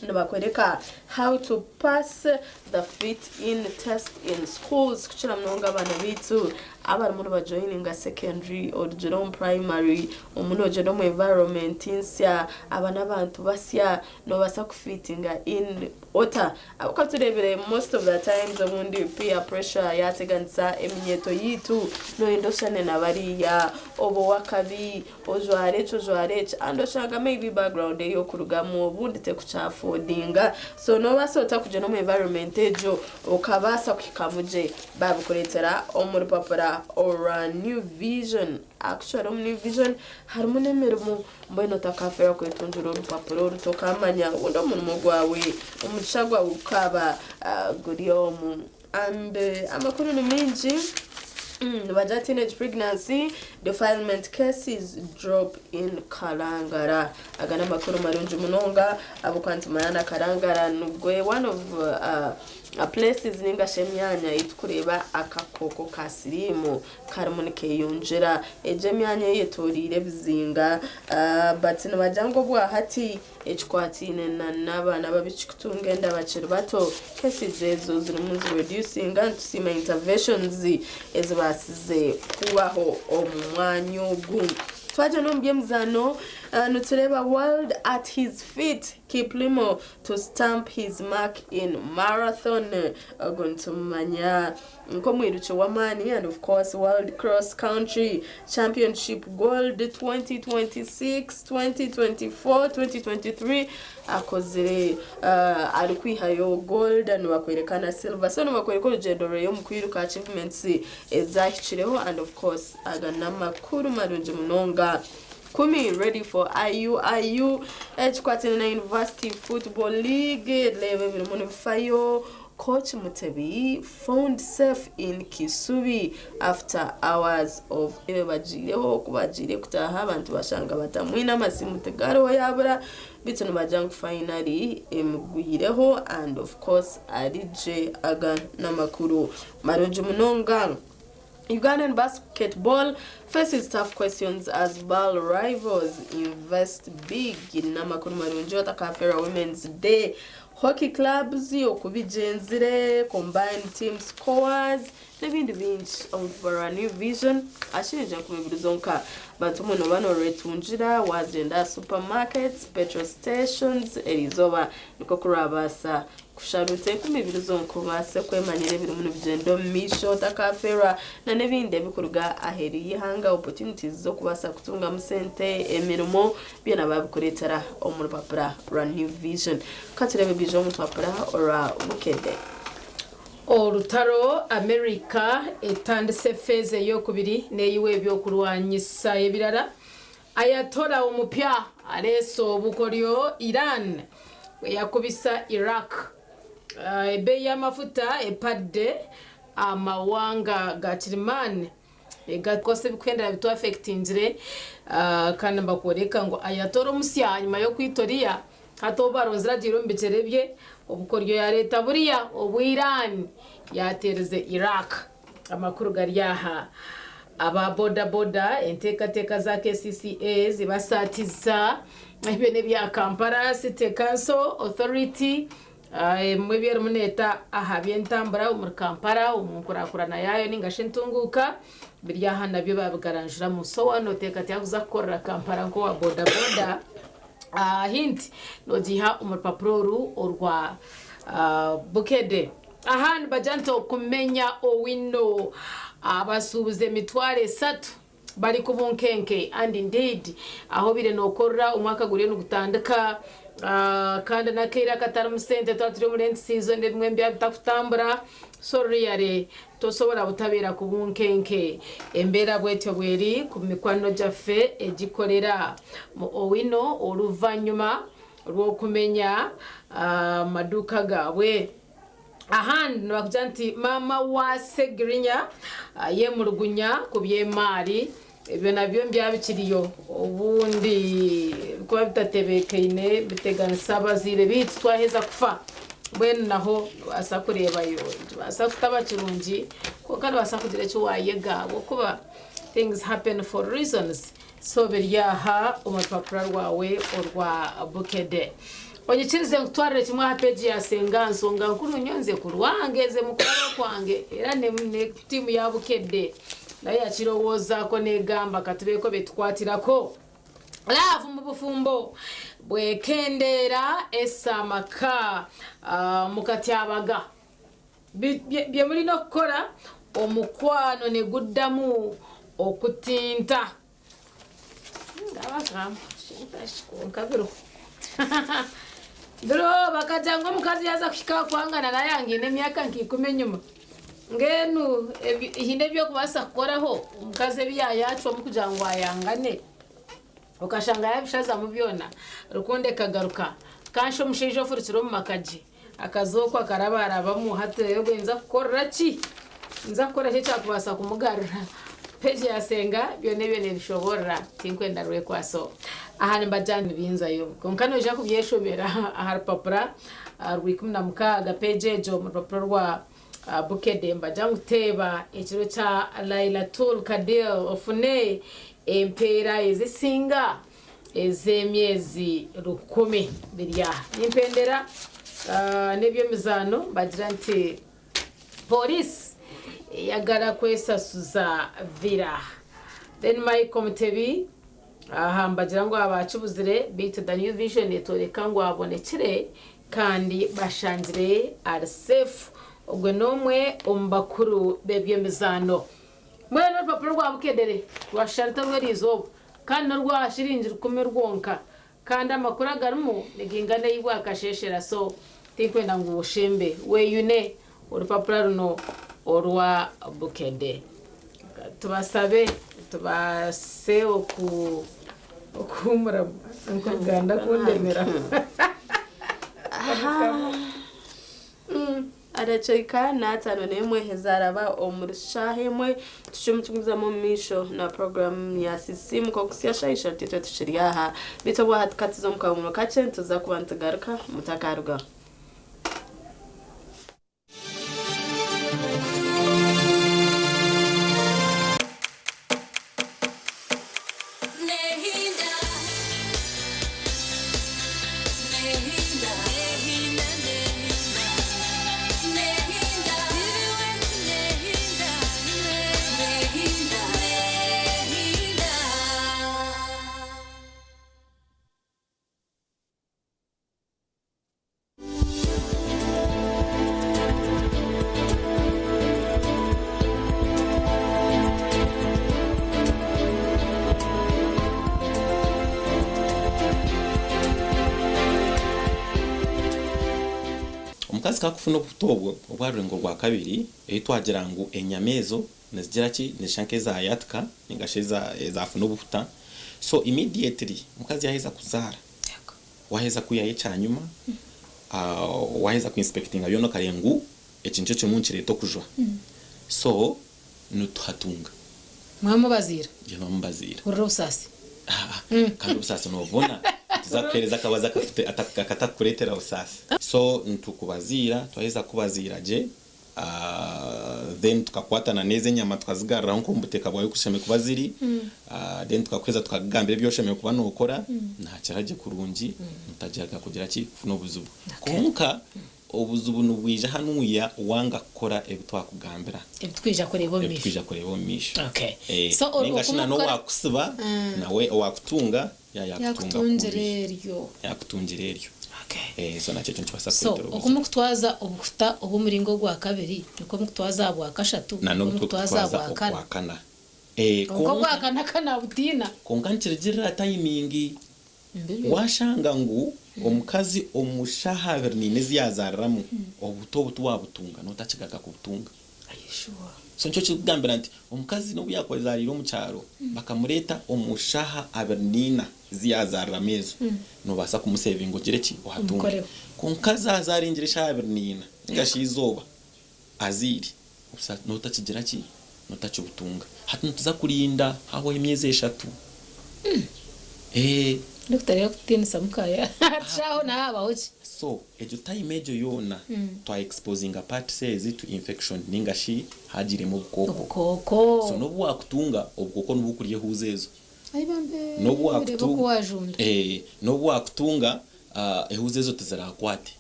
Nibakworeka how to pass the fit in test in schools kukira munonga abaana baitu abarimu nibajoyininga secondary orugire omu primary omu nogyenda omu environment nsya aba n'abantu basya nobaasa kufitinga in ota ahabw'okuba tureebire most of the times obundi peer pressure yateganisa eminyeeto yaitu noyenda oshushane na bariya obe ow'akabi Ojware eki ojware eki and oshanga maybe background eyi okurugamu obundi tekukyaffordinga so nobaasa ota kugyenda omu environment egyo okabaasa kuhikamu gye babikuretera omu rupapura orwa new vision actually omu new vision harimu n'emirimo mbwenu otakafeerwa kwetungira orupapura oru tokamanya obundi omurimo gwawe omugisha gwawe gukaba guri omu And amakuru ni mingi nibagira teenage pregnancy defilement cases drop in Kalangala. Aga n'amakuru marungi munonga ahabw'okuba nitumanya na Kalangala nigwe one of places ninga shi emyanya ei turikureeba akakooko ka siriimu karimu nikeyongyera. Egyo emyanya eyetoreire ebizinga but nibagira ngu obwahati Ekikwataine na n'abaana b'abaishiki kutunga enda bakiri bato, cases ezo zirimu nizi reducinga, nitusiima interventions ezibaasize kubaho omu mwanya ogu. Twagyenda omu by'emizaano, nitureeba World at his feet, Kiplimo to stamp his mark in marathon. Ogu nitumumanya nk'omwiruki w'amaani and of course World Cross Country Championship Gold 2026, 2024, 2023 akozire arikwihayo gold nibakwereka na silver so nibakwereka orugyendo rweye omu kwiruka achievements ezahikireho and of course aga n'amakuru marungi munonga. Kumi ready for IUIU ekikwataine na University Football League reeba ebirimu nibifayo. Coach Mutebi found safe in Kisubi after hours of Ebyo bagiireho ku bagiire kutaaha abantu bashanga batamwine amasimu tigariho yabura beitu nibagira ngu finally emugwireho and of course arigye aga namakuru marungi munonga. Ugandan basketball faces tough questions as BAL rivals invest big N'amakuru marungi otakafeerwa Women's Day Hockey clubs oku bigyenzire, combined team scores n'ebindi bingi omu rupapura rwa New Vision ashiringye 20 zonka. Bantu mwe nooba noorwetungira waagyenda aha supermarkets, petrol stations eriizooba nikwo kuraabaasa Kusharuta 20 zonka obaase kwemanyira ebirimu nibigyenda omu maisho otakafeerwa na n'ebindi ebikuruga aheeru y'eihanga, opportunities z'okubaasa kutungamu sente, emirimo, byona babikureetera omu rupapura rwa New Vision. Ka tureebe ebiija omu rupapura orwa Bukedde. Orutaro, Amerika etandise feezi ey'okubiri n'eyiwa eby'okurwanyisa ebirara. Ayatollah omupya areese obukoryo Iran bweyakubisa Iraq. Ebeeyi y'amafuta epadde amawanga ga kirimaani egakukozesa ebikuhendera bitu affectingire kandi nibakworeka ngu Ayatollah omusya ahanyima y'okwita oriya hati ou baronzire agiire omu bigyere bye obukoryo yareeta buriya obu Iran yateerize Iraq. Amakuru gari aha, Aba boda boda enteekateeka za KCCA zibasaatiza. Ebyo n'ebya Kampala City Council Authority ebimwe ebi erimu neeta aha by'entambura omuri Kampala omu nkurakurana yaayo ninga shi entunguuka biri aha nabyo baabigaranjuramu. So waaba nooteekateeka kuza kukorera Kampala nk'owa boda boda, hint noogiiha omu rupapura oru orwa Bukedde. Aha nibagira nti okumenya Owino abasuubuzi 30,000 Bari ku bunkenke and indeed ahu obaire nokorera omwaka guriyo nigutandika kandi nakaire akatarimu sente twaba turi omu rent season ebimwe nibiba bitakutambura so really tosobora butabeera ku bunkenke. Embeera bwetyo bweri ku mikwano gyaffe egikorera mu Owino oruvanyuma rw'okumenya amaduuka gaabwe. Ahandi nibakugira nti maama wa Ssegirinya ayemulugunya ku by'emaari, ebyo nabyo nibyaba bikiriyo obundi bikuba bitatebeekaine biteganisa abazaire baitu twaheza kufa. Mbwenu naho nobaasa kureebayo nikibaasa kutaba kirungi kwonka nobaasa kugira eki waayega ahabw'okuba things happen for reasons. So biri aha omu rupapura rwawe orwa Bukedde. Onyikirize nkutwarire kimwe aha peegi ya Senga Nsonga Nkuru nyowe nze ku rwange nze mu kuraba kwange era ne ne tiimu ya Bukedde nayo yakirowoozaako n'egamba katubeeko betukwatirako. Laavu mu bufumbo bwekendeera essa amaka mu katyabaga. Bye mulina okukora omukwano ne guddamu okutinta. Kwonka biriho. Biriho bakagira ngu omukazi yaaza kuhika aha kwangana nayangaine emyaka nka ikumi enyima. Mbwenu haine ebi orikubaasa kukoraho omukazi ebi yaayacwamu kugira ngu ayangane. Okashanga yaabishazamu byona, rukundo ekagaruka. Kanshi omushaija ofurukire omu maka gye, akaza okwo akarabarabamu, hati reero ogwe ninza kukorera ki? Ninza kukora ki ekyakubaasa kumugarura? Peegi ya Senga byona ebyo neebishoboorora, tinkwenda rwekwaso. Aha nimbagira nibinzayo. Kwonka noija kubyeshomera aha rupapura rwa 16, peegi egyo omu rupapura rwa Bukedde. Nibagira ngu teeba ekiro kya Lailatul Qadr ofune empeera ezisinga ez'emyezi rukumi. Biri aha. Nimpendera n'eby'emizaano mbagira nti Pooriisi eyagara kwesasuza Villa. Then Michael Mutebi aha nibagira ngu abakibuzire beitu The New Vision etworeka ngu abonekire kandi bashangire ari safe. Ogwe n'omwe omu bakuru b'eby'emizaano. Mbwenu orupapura rwa Bukedere rwasharita rw'eriizooba kandi n'orwa shiringi rukumi rwonka kandi amakuru agarimu nigaingana ei bwakasheeshera so tinkwenda ngu oshembe weyune orupapura runo orwa Bukedde. Tubasabe tubaase oku okuhuumuramu Nkuruganda kundemera. Arakiika n'ataano n'emwe ezaaraba omuri shaaha emwe tucwemu tugumizamu omu maisho na puroguraamu ya Sisiimuka okuhitsya shaaha ishatu itwe tukiri aha. Beitu obwahati ka tuze omu kahumuro kakye nituza kuba nitugaruka mutakarugaho. Omukazi ku akufuna obuhuta obwo obwa rurengo rwa kabiri, ei twagira ngu enyama ezo nizigira ki, nizishusha nk'ezayatika ninga shi ezafuna obuhuta, so immediately omukazi yaheza kuzaara, Waheza kwihayo ekyanyuma, waheza ku inspectinga byona okareba ngu eki nikyo kirimu nikireeta okujwa. So nituhatunga. Mwamubaziira? Ye bamubaziira. Hurira obusaasi. Kandi obusaasi nobubona. Nituza kukuheereza akabazi akatakukureetera busaasi. So nitukubaziira, twaheza kukubaziira gye, Then tukakwatana n'ezo enyama tukazigaruraho nk'omu buteeka bwawe oku zishemereire kuba ziri, then tukakuheza tukakugambira ebi oshemereire kuba nookora, naakira gye kurungi otagira kugira ki, kufuna obuzibu. Kwonka obuzibu nibwija hanuya wanga kukora ebi twakugambira. Ebi tukwija kureeba omu Ebi maisho. tukwija kureeba omu maisho. Okay. So Nainga shi na okumukora n'owaakusiba nawe owaakutunga Yakutungira Yakutungira eryo. Yakutungira eryo. So nakyo ekyo nikibaasa So kukureetera oku obuzibu. mukutwaza obuhuta obw'omuringo ogwa kabiri nikwo mukutwaza aha bwa kashatu, Na nikwo n'obu mukutwaza aha turikutwaza bwa kana. okwa kana. Konka obwakanaka nabutiina. Kwonka nikirugirira tayimingi. Washanga ngu omukazi omu shaaha 24 ezi yazaariramu obuto obu tiwabutunga notakigaruka kubutunga. So nikyo kirikugambira nti omukazi nobu yakuba azaariire omu kyaro bakamureeta omu shaaha 24 ezi yazaariramu ezo nobaasa kumusevinga ogire ki ohatunge. Kwonka zaazarengire eshaaha 24 ninga shi eizooba azaire notakigira ki notakibutunga. Hati nituza kurinda hahwaho emyezi eshatu. Eeh. Ndikuteereka kutiinisa mukaya tushaho naho habaho ki? So egyo time egyo yoona twa exposinga parts ezi to infection ninga shi hagiremu obukooko. Obukooko. So nobu wakutunga obukooko nibukurya ehuuzi ezo. Ai bambe Nobu reeba oku wajunda. Eeh nobu wakutunga ehuuzi ezo tizirakwate.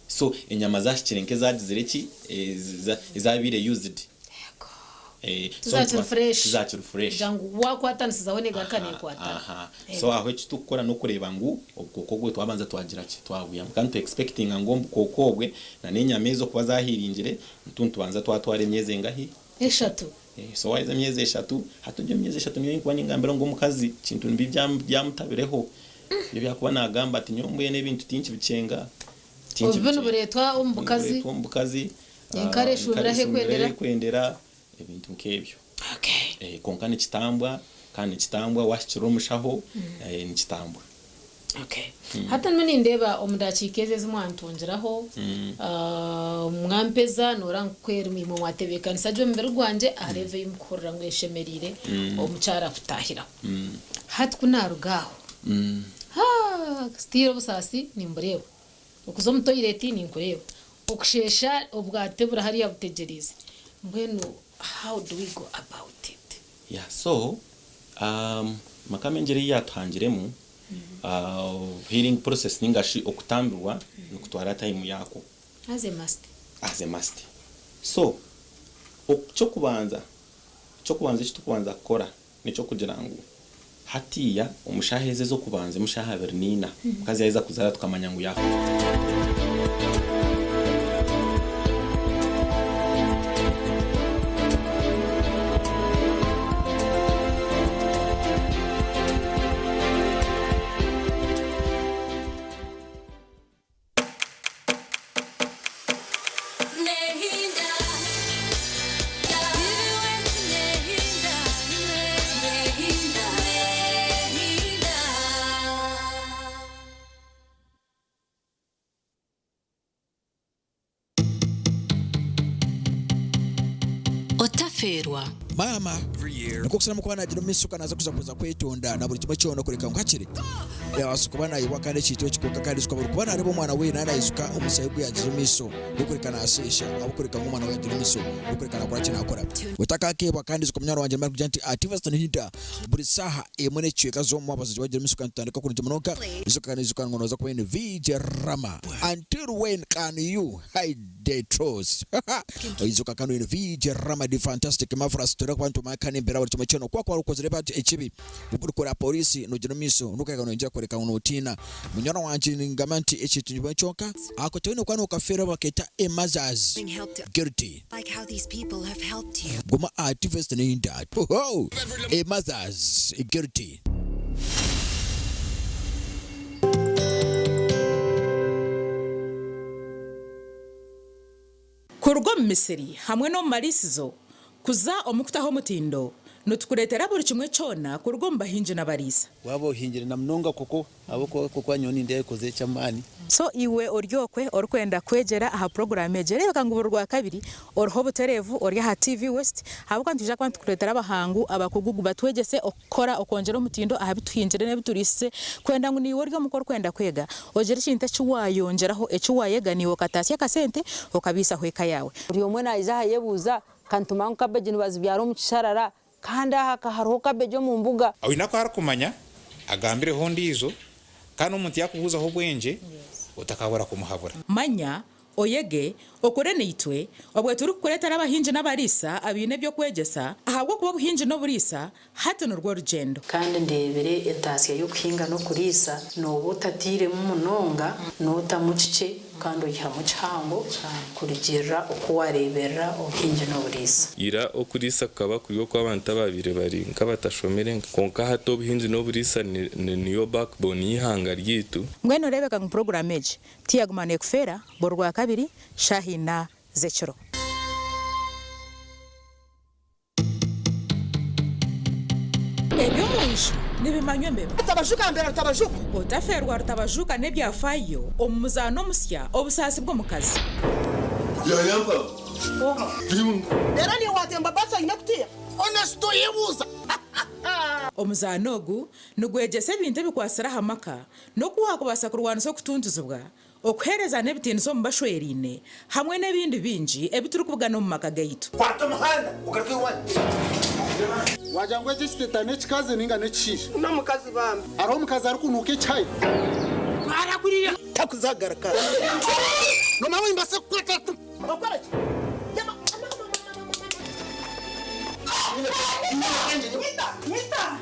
So enyama zahikire nk'ezagizire ki ezabaire used. Tizakiri fresh. Tizakiri fresh. Kugira ngu wakwatanisizaho negaruka nekwatana. Aha. So aho eki tukukora n'okureeba ngu obukooko obwe twabanza twagira ki twabwihamu. Kandi nitu expectinga ngu obukooko obwe na n'enyama ezo kuba zahiringire nitu nitubanza twatwara emyezi engahi? Eshatu. So waheza emyezi eshatu, hati egyo emyezi eshatu niyo yinkuba ningambira ngu omukazi kintu nibi byamutabireho. Nibyo byakuba nagamba ati nyowe mbwenu ebintu tinkibikyenga. Obubi nibureetwa omu bukazi. Nibureetwa omu bukazi. Enkare eshuumire ahu ekwendera. Ahu ekwendera, ebintu nk'ebyo. Kwonka nikitambwa, kandi nikitambwa waahikirira omushaho, nikitambwa. Hati ndimu nindeeba omu dakiika ezi ezi mwantungiraho, mwampeza noora nku imwe mwatebeekanisa gye omubiri gwangye aha level ei mukuhurira ngu eshemereire omukyara kutaahiraho. Hati ku naaruga aho, still obusaasi nimbureeba. Okuza omu toilet ninkureeba, okusheesha obwate buri hariya butegyereize. Mbwenu how do we go about it? Yeah so Mukama engyeri ei yatuhangiremu healing process ninga shi okutambirwa nikutwara time yakwo. As a must. As a must. So ekyokubanza ekyokubanza eki tukubanza kukora N'eky'okugira ngu hatiiya omu shaaha ezi ez'okubanza, emu shaaha 24, omukazi yaaheza kuzaara tukamanya ngu yaafa. Otafeerwa. Maama nikwo kusaramu kuba nagira omu maisho naza kuza kuza kwetonda na buri kimwe kyona kureka ngu hakiri yabaasa kuba nayebwa kandi ekintu eki kwonka kandi ijuka buri kuba nareeba omwana we naaba naijuka omushaija ogu yagize omu maisho n'okureka nasheesha ahabw'okureka ngu omwana we yagira omu maisho n'okureka nakora ki nakora. Otakakeebwa kandi ijuka munywani wangye nimara kugira nti Ativaston Hinda buri saaha emwe n'ekicweka z'omu mwabazyo wagira omu maisho kandi tutandika kurungi munonga ijuka kandi ijuka ngu noza kuba oine VJ Rama until when can you hide the truth Oijuka kandi oine VJ Rama the fantastic marvelous turikuba kuba nitumanya kandi embeera buri kimwe kyona oku wakuba okozire bati ekibi orikora polisi nogira omu maisho nokureka noyongyera kworeka ngu notiina munywani wangye ningamba nti ekintu nikimwe kyonka ako toine kuba nokafeerwa baketa a mothers guilty guma aha TV neinda a mothers guilty. Kuruga omu misiri hamwe n'omu mariisizo kuza omu kutaho omutindo, nitukureetera buri kimwe kyona kuruga omu bahingi n'abariisa. Waaba ohingire na munonga koko ahabw'okuba koko nyowe nindeeba ekozire eky'amaani. So iwe ori okwe orikwenda kwegyera aha puroguraamu egi, reebeka ngu buri Rwakabiri oriho obutereevu ori aha TV West ahabw'okuba nitwija kuba nitukureetera abahangu abakugu batwegyese Kora okwongyera omutindo aha bi tuhingire n'ebi turiisize kwenda ngu naiwe ori omuka orikwenda kwega ogire ekintu eki waayongyeraho eki waayega naiwe okataasya akasente okabiisaho eka yaawe. Buri omwe naija aha ayebuuza, Ka nitumanya ngu kabeegi nibazibyara omu kisharara, kandi aha ka hariho kabeegi omu mbuga. Oine aku arikumanya, agambireho ondiijo, kandi omuntu yaakubuuzaho obwengye, otakabura kumuhabura. Manya Oyege, okore naitwe, obwe turikukureetera abahingi n'abariisa abaine eby'okwegyesa, ahabw'okuba obuhingi n'oburiisa hati nirwo rugyendo. Kandi ndeebire entaasya y'okuhinga n'okuriisa, nooba otatairemu munonga, nootamu kikye. Kandi oihamu kihango kurugiirira oku waareeberera obuhingi n'oburiisa. Ira okuriisa kukaba kuri okw'abantu abaabaire bari nk'abatashomire kwonka hati obuhingi n'oburiisa niyo backbone y'eihanga ryaitu. Mbwenu oreebeka ngu puroguraamu egi tiyaguma neekufeera buri Rwakabiri shaaha ina z'ekiro. Eby'omu nju nibimanywa embeba. Rutabajuka mbera Rutabajuka. Otafeerwa Rutabajuka n'ebyafaayo omu muzaano omusya Obusaasi bw'omukazi. Reero niiwe waatemba baasi oine kutiya. Honesty oyebuuza. Omuzaano ogu nigwegyesa ebintu ebikwatsire aha maka n'oku waakubaasa kurwanisa okutuntuzibwa, Okuheerezana ebitiinisa omu bashweraine hamwe n'ebindi bingi ebi turikubugana omu maka gaitu. Kwata omuhanda ogaruke owanyu. Wagira ngu eki ekiteta n'ekikazi ninga n'ekishaija? N'omukazi bambi. Hariho omukazi arikunuuka ekihayi? Twara kuriya. Takuzagaruka. Nomanya nimbaasa kukwata. Okora ki?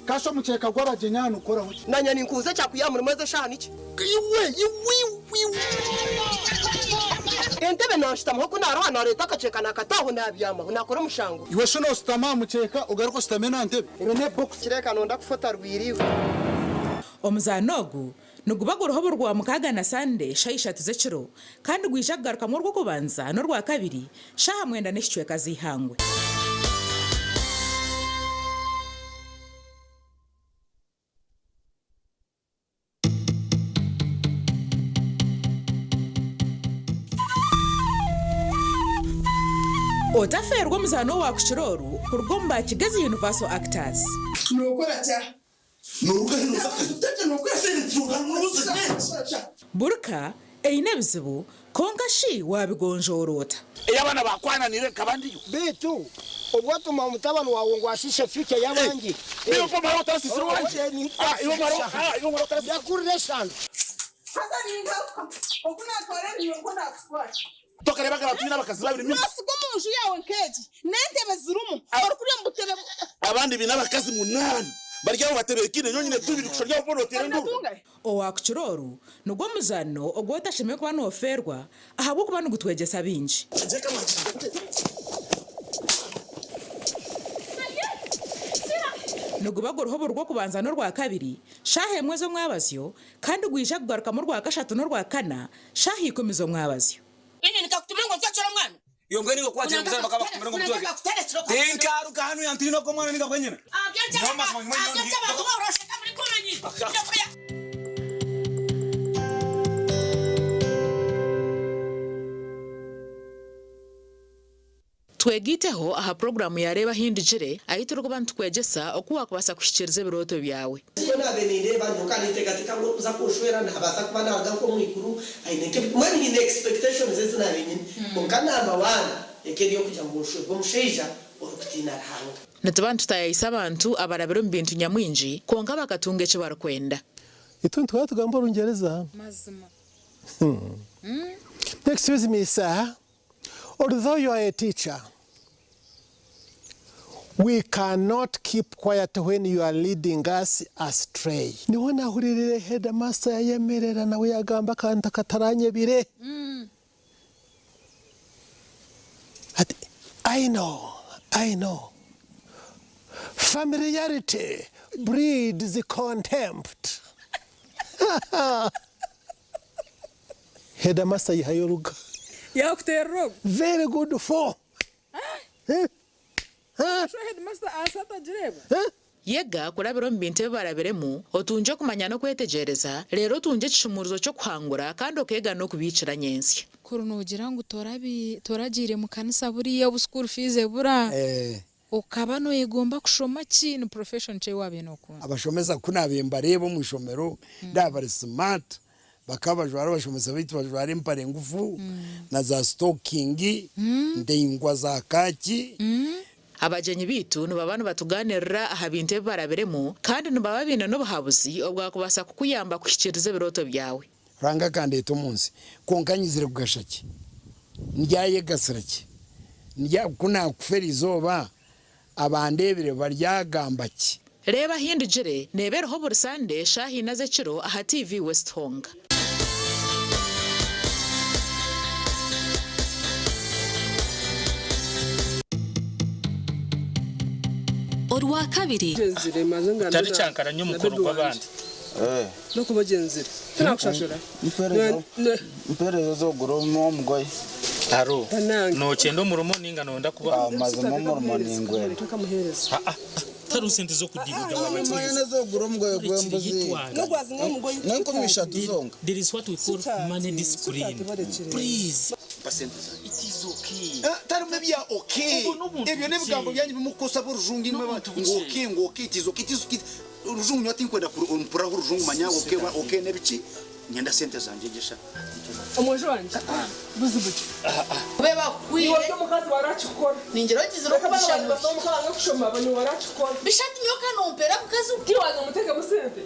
Kasha omukyeka gw'abagyenyi aha nigukoraho ki? Nanye ninkubuza ekyakwiha aha murimo ezi eshaaha niki? Iwe iwe iwe. Entebe nanshutamaho ku naroha nareeta akakyeka nakata aho nabyamaho nakora omushango. Iwe shi noshutama aha mukyeka ogaruke oshutame n'aha ntebe? Ero n'ebokisi. Kireka nonda kufa otarwire iwe. Omuzaano ogu niguba guriho buri Rwamukaaga na Sande shaaha ishatu z'ekiro kandi gwija kugarukamu Orwokubanza n'Orwakabiri shaaha mwenda n'ekicweka z'eihangwe. Otafeerwa omuzaano owaakukira oru kuruga omu ba Kigezi Universal Actors. Buri ka eine ebizibu, kwonka shi waabigonjoora ota? Ei abaana baakwananiire nkaba ndiyo. Beitu obwo otuma mutabani waawe ngu ashiishe future y'abandi. Yakurira eshano. Haza ningaruka oku naatwara ebiibo nikwo naakutwara. Tokareeba nka twine abakazi babiri mimi. Noosiga omu nju yaawe nk'egi n'entebe zirimu, orikurya omu butebe. Abandi baine abakazi munaana bari aho batebeekaine nyowe nyine tubiri kushusha ori aho boona oteera enduuru. Owaakukira oru nigwo muzaano ogu otashemereire kuba noofeerwa ahabw'okuba nigutwegyesa bingi. Niguba guriho buri Rwokubanza n'Orwakabiri shaaha emwe z'omwabazyo kandi gwija kugarukamu Orwakashatu n'Orwakana shaaha ikumi z'omwabazyo. Inye nikakutuma ngu ntwekere omwana. Iwe mbwenu iwe ku wagira ngu bakaba bakutumire ngu omutweke. Tinkaruga hanu yantiina ogwo omwana ninga bwenyine. Nyowe mazima nyuma nyowe ndi. Twegaiteho aha puroguraamu ya Reeba Ahindugire ahu turikuba nitukwegyesa oku waakubaasa kuhikiiriza ebirooto byawe. Nikwo naabaire nindeeba nyowe ka ninteekateeka ngu orikuza kunshwera naabaasa kuba naaruga nk'omu iguru aine nk'ebi mbwenu nyine expectations ezi naabaire nyine kwonka number one eka eri ey'okugira ngu nshwerwe omushaija orikutiina Ruhanga. Nituba nitutaayaayisa abantu abarabire omu bintu nyamwingi kwonka bakatunga eki barikwenda. Itwe nituhora tugamba Orungyereza. Mazima. Excuse me sir, although you are a teacher, we cannot keep quiet when you are leading us astray. Niho nahuriirire headmaster yayemerera nawe yagamba akantu akataranyebire. Ati, I know, I know. Familiarity breeds contempt. Headmaster ayihayo oruga. Yakuterera ogu. Very good for. Sho headmaster ahansi atagireeba. Yega kurabira omu bintu ebi barabiremu, otungye okumanya n'okwetegyereza, reero otungye ekishumuurizo ky'okuhangura kandi okeega n'okubiikira nyentsya. Kuri noogira ngu toragiire mu kanisa buriya obu school fees ebura, okaba noyegomba kushoma ki? Ni profession ki ei waabaire nookunda? Abashomesa ku naabaire mbareeba omu ishomero ndaaba bari smart, bakaba bajwara abashomesa baitu bajwara empare ngufu na za sitokingi ndaingwa za kaaki. Abagyenyi baitu nibaba nibatugaaniirira aha bintu ebi barabiremu kandi nibaba baine n'obuhabuzi obwakubaasa kukuyamba kuhikiiriza ebirooto byawe. Ruhanga akandeeta omu nsi, kwonka nyizire kugasha ki? Ndyayegasira ki? Ndya, ku naakufa eri izooba, abandeebire baryagamba ki? Reeba Ahindugire neeba eriho buri Sande shaaha ina z'ekiro aha TV West Honga. Orwakabiri. Otarikyankaranya omukono gw'abandi. N'okubagyenzire tinakushashura. Mpereza zogura omugoye. Aro, nokyenda omurimo ninga noyenda kuba? Mazima omurimo ningwenda. Tariho sente z'okudibuda Mwana zogura omugoye gw'embuzi. N'enkumi ishatu zonka. There is what we call money discipline. Please. It is okay. Tarimu ebya okay. Ebyo n'ebigambo byanyu bimukukosa b'orujungu imwe ngu okay ngu okay it is okay it is okay. Orujungu nyowe tinkwenda mpuraho orujungu manya okay okay n'ebiki nyenda sente zangye gyesha. Omwojo wangye buzibu ki? Be bakwire. Iwe omukazi warakikora. Ningira ogizire okugisha mubi. Omukazi kushoma bani warakikora. Bishati nyoka nompera mukazi. Tiwaza omutekemu sente.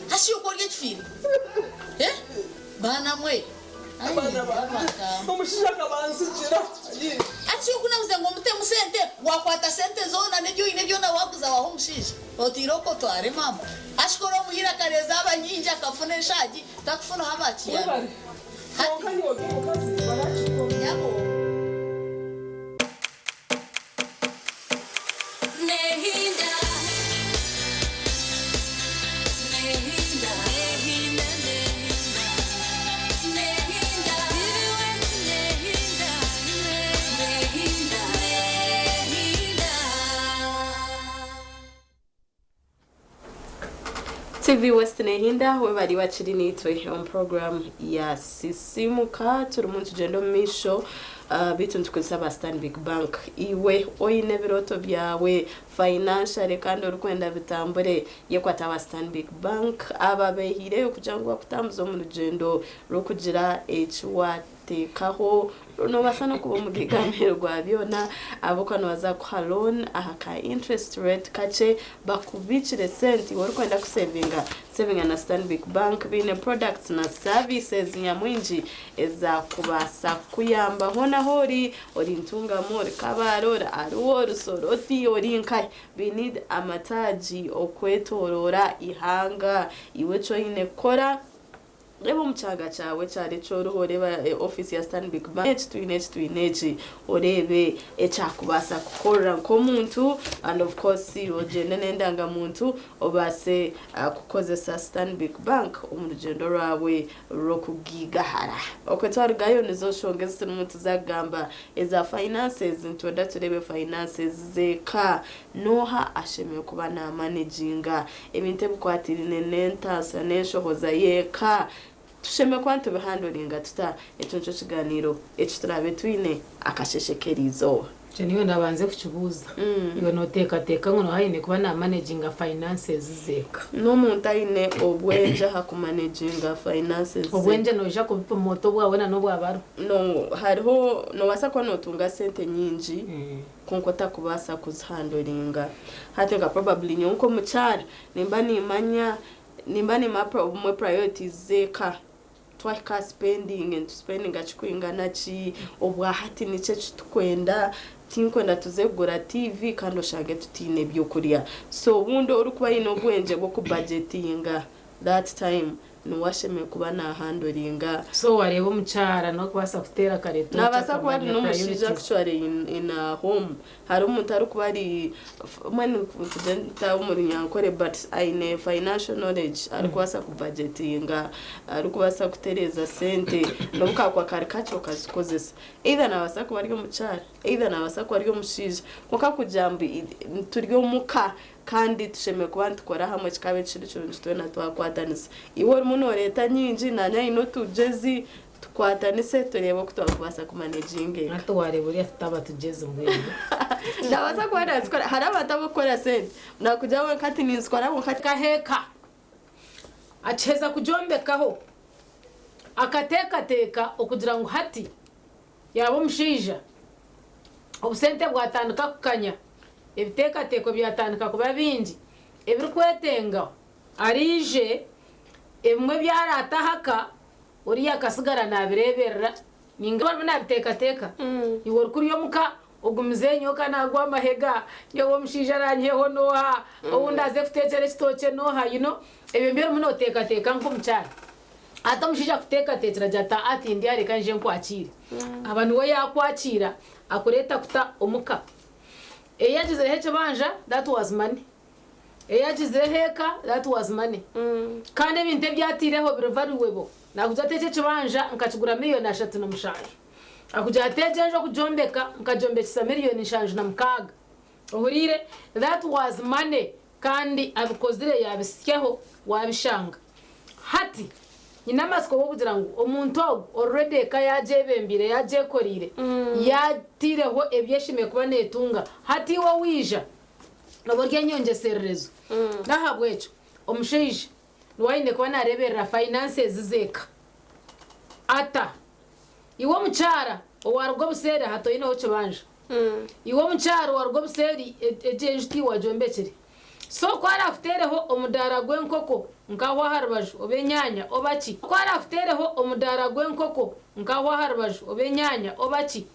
Hasi yokorya ekifire. Eh? Baana mwe. Omushaija akabansigira. Ati okunabuze ngu omutemu sente wakwata sente zoona n'ebi oine byona waguza waha omushaija. Otiire okwo otware mama. Ashikora omuhire akareeza aba nyingi akafuna enshaagi takufunaho abakiyana. Kwonka nyowe omukazi warakikora. Nyabo. TV West nehinda webari bakiri nitwe omu program ya Sisimuka turimu nitugyenda omu maisho beitu nitukozesa aba Stanbic Bank. Iwe oine ebirooto byawe financially kandi orikwenda bitambure yekwata aba Stanbic Bank aba behiireyo kugira ngu bakutambuze omu rugyendo rw'okugira eki wateekaho. Noobaasa n'okuba omugaiga aha muheru gwa byona ahabw'okuba nibaza kukuha loan aha ka interest rate kakye bakubiikire sente iwe orikwenda kusevinga. Sevinga na Stanbic Bank baine products na services nyamwingi ezaakubaasa kukuyamba hoona ahu ori, ori Ntungamo, ori Kabale, ori Arua, ori Soroti, ori nkahi. Baine amataagi okwetoroora eihanga. Iwe eki oine kukora Reeba omu kyanga kyawe ekyaro eki oriho oreeba ofiisi ya Stanbic Bank eki twine eki twine eki oreebe ekyakubaasa kukorera nk'omuntu and of course ogyende n'endangamuntu obaase kukozesa Stanbic Bank omu rugyendo rwawe rw'okugaigahara. Okwe twarugayo nizo nshonga ezi turimu nituza kugamba eza finances nitwenda tureebe finances z'eka N'oha ashemereire kuba naamanaginga ebintu ebikwatiraine n'entaasya n'enshohoza y'eka? Tushemereire kuba nitubihanduringa tuta? Ekyo nikyo kigaaniiro eki turaabe twine akasheeshe k'eriizooba. Ekyo niiwe naabanze kukibuuza. Iwe nooteekateeka ngu n'oha aine kuba naamanaginga finances z'eka? N'omuntu aine obwengye aha kumanaginga finances ze. Obwengye noija kubupima ota obwawe na n'obwa baro? No, hariho, noobaasa kuba nootunga sente nyingi Kwonka otakubaasa kuzihanduringa. Hati nka probably nyowe nk'omukyara nimba nimanya nimba nimanya obumwe priorities z'eka. Twahika aha spending nitusipendinga kikwingana ki, obwahati niki eki tukwenda, tinkwenda tuze kugura TV kandi oshange tutaine by'okurya. So obundi orikuba aine obwengye bw'okubajetinga that time Niwe ashemereire kuba nahanduringa. So wareeba omukyara nokubaasa kuteera kare tochi Nabaasa kuba ari akamanya n'omushaija priorities. actually in a home hariho omuntu arikuba ari mbwenu tugire nta omu runyankore but aine financial knowledge arikubaasa ku budgetinga arikubaasa kutereeza sente n'obu kakuba kari kakye okazikozesa either nabaasa kuba ari omukyara either nabaasa kuba ari omushaija kwonka kugira ngu turi omuka Kandi tushemereire kuba nitukora hamwe kikaba ekiri kirungi twena twakwatanisa. Iwe orimu nooreeta nyingi naanye aine otugyezi tukwatanise tureebe oku twakubaasa kumaneginga eka. Hati waareeba oriya tutaaba tugyezi mbwenu. Naabaasa kuba naazikora hariho abantu abarikukora sente naakugira wenka ati ninzikora kwonka. Kaheeka akiheza kugyombekaho akateekateeka okugira ngu hati Yaaba omushaija, obusente bwatandika kukanya, ebiteekateeko byatandika kuba bingi ebirikwetenga araije, ebimwe ebi araate ahaka oriya akasigara naabireeberera nainga arimu naabiteekateeka. Iwe orikurya omuka ogumize nyowe ka naagwa amahega, nyowe omushaija araanyiheho n'oha, ou ndaaze kuteekyera ekitookye n'oha, you know ebyo nibyo orimu nooteekateeka nk'omukyara. Hati omushaija akuteekateekyera agira ati, Aa tindya reka nyije nkwakiire. Aba niwe yaakwakiira akureeta kuta omuka. Eyagizireho ekibanja that was money. Eyagizireho eka that was money. Kandi ebintu ebi ataireho biri valuable. Nakugira ati eki ekibanja nkakigura miriyoni 37. Akugira ati egi enju okugyombeka nkagyombekyesa miriyoni 76. Ohuriire? That was money kandi abikozire yabisyaho wabishanga. Hati nyine amatsiko g'okugira ngu omuntu ogu already eka yagyebembeire yagyekoreire yataireho ebi eshemereire kuba netunga hati iwe waija nooba ori enyongyesererezo. N'ahabw'ekyo omushaija niwe aine kuba nareeberera finances z'eka ata? Iwe omukyara owaruga obuseeri aha toineho kibanja. Iwe omukyara owaruga obuseeri egi enju tiiwe wagyombekire. So ku araakuteereho omudaara gw'enkoko nk'aho aha rubaju oba enyaanya oba ki, ku araakuteereho omudaara gw'enkoko nk'aho aha rubaju oba enyaanya oba ki,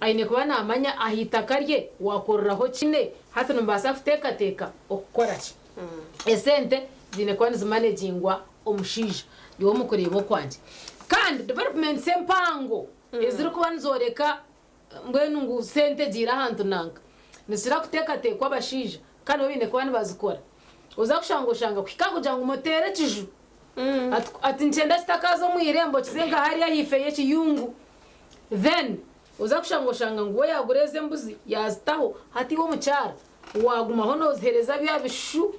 aine kuba naamanya aha itaka rye waakoreraho ki. Hati nimubaasa kuteekateeka okukora ki? Esente ziine kuba nizimanegingwa omushaija nyowe omu kureeba okwangye. Kandi developments empango ezirikuba nizooreka mbwenu ngu sente egiire ahantu nanka nizikira kuteekateekwa abashaija kandi bo baine kuba nibazikora. Oza kushanga oshanga kuhika aha kugira ngu muteere ekiju ati nikyenda kitakaaza omu irembo kize nka hariya ahaifo y'ekiyungu then oza kushanga oshanga ngu we yaagura ezi embuzi yaazitaho hati iwe omukyara Waagumaho nooziheereza bya bishushu.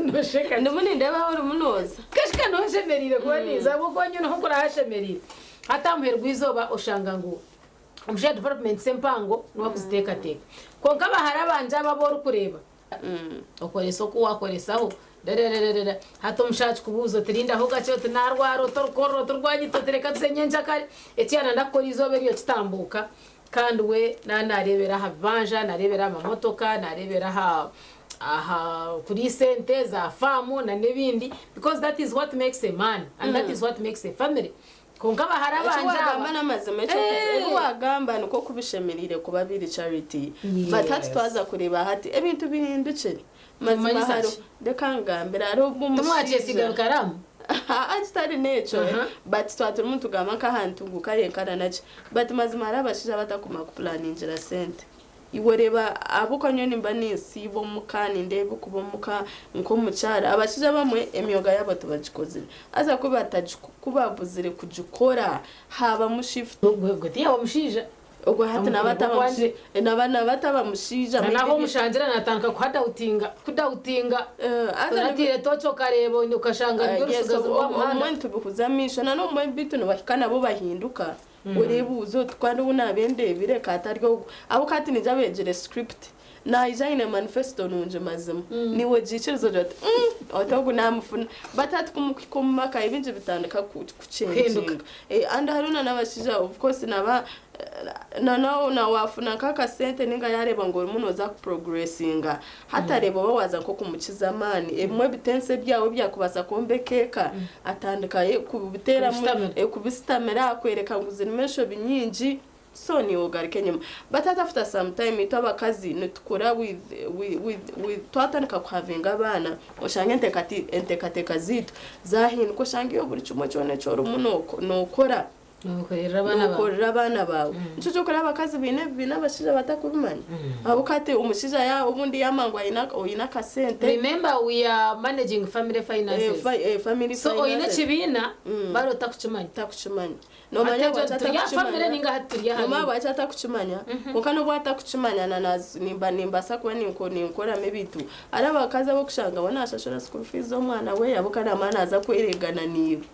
Noosheka ki? Ndimu nindeeba ahu orimu nooza. Kashika niho nshemereire kuba ninza ahabw'okuba nyowe niho nkura ahashemereire. Hati aha muheru gw'eizooba oshanga ngu omushaija developments empango niwe akuziteekateeka. Kwonka abahara bangye abo abu orikureeba, okoresa oku waakoresaho rerererere hati omushaija akikubuuza oti rindaho kakye oti naarwara oti orukorora oti rwanyita oti reka tuze nyenkyakare, eki yaarenda kukora eizooba eryo kitambuuka. Kandi we naaba naareebera aha bibanja, naareebera aha mamotoka, naareebera aha aha kuriisa ente za faamu na n'ebindi because that is what makes a man and that is what makes a family. Kwonka abahara Eki bangye wagamba aba n'amazima ekyo Eh! ebi wagamba nikwo ku bishemereire kuba biri Charity but hati Yes. twaza kureeba hati ebintu bihindukire mazima Nimumanyisa hariho ki? reka ngambire hariho obwo Timwakyesiga omushaija rukaramu? Haa kitari n'ekyo but twaba turimu nitugamba nk'ahantu ngu kare nkana naki but mazima hariho abashaija abatakumanya kupulaningira sente. Iwe oreeba ahabw'okuba nyowe nimba ninsiiba omuka nindeeba okuba omuka nk'omukyara abashaija abamwe emyoga yaabo tibagikozire haza ku kubabuzire kugikora haabamu shift. Ogwo tiyaba mushaija. Ogwo hati naba ataba naba naba ataba mushaija. Na nahu omushangira natandika kuhadautinga kudautinga oratiire tooki okareeba okashanga nirwo rusigazi rw'aha muhanda. Obumwe nitubihuza amaisho na n'obumwe beitu nibahika nabo bahinduka oreebuuza oti kandi ou naabe ndeebire ka atari ogu ahabw'okuba hati niija beegire script naija aine manifesto nungi mazima naiwe ogiikiriza ogira oti mm oti ogu naamufuna but hati ku mukuhika omu maka ebingi bitandika kucenginga and hariho na n'abashaija of course naba Na na waafuna nk'akasente nainga yaareeba ngu orimu nooza kupuroguresinga, hati areeba oba waaza nk'okumukiza amaani. Ebimwe ebitenso ebyawe ebyakubaasa kwombeka eka, atandika kubiteeramu, kubisitamira, akworeka ngu zirimu enshobi nyingi, so naiwe ogaruka enyima. But hati after some time itwe abakazi nitukura with with with twatandika kuhavinga abaana, oshange enteekateeka zaitu zaahinduka, oshange iwe buri kimwe kyona eki orimu nookora. Nookorera abaana baawe. Nookorera abaana baawe. Nikyo ky'okureba abakazi baine ebibi n'abashaija batakubimanya. Ahabw'okuba hati omushaija ya obundi yaamanya ngu aine oine akasente. Remember we are managing family finances. Family So oine finances. ekibiina bari otakukimanya. Otakukimanya. Noomanya Hati bwaki ekyo turi aha family atakukimanya. ninga hati turi aha Noomanya riini. bwaki atakukimanya. Kwonka n'obu atakukimanya na naaz nimba nimbaasa kuba ninko ninkoramu ebintu. Hariho abakazi ab'okushanga we naashashura school fees z'omwana we ahabw'okuba naamanya naaza kwereegana naiwe.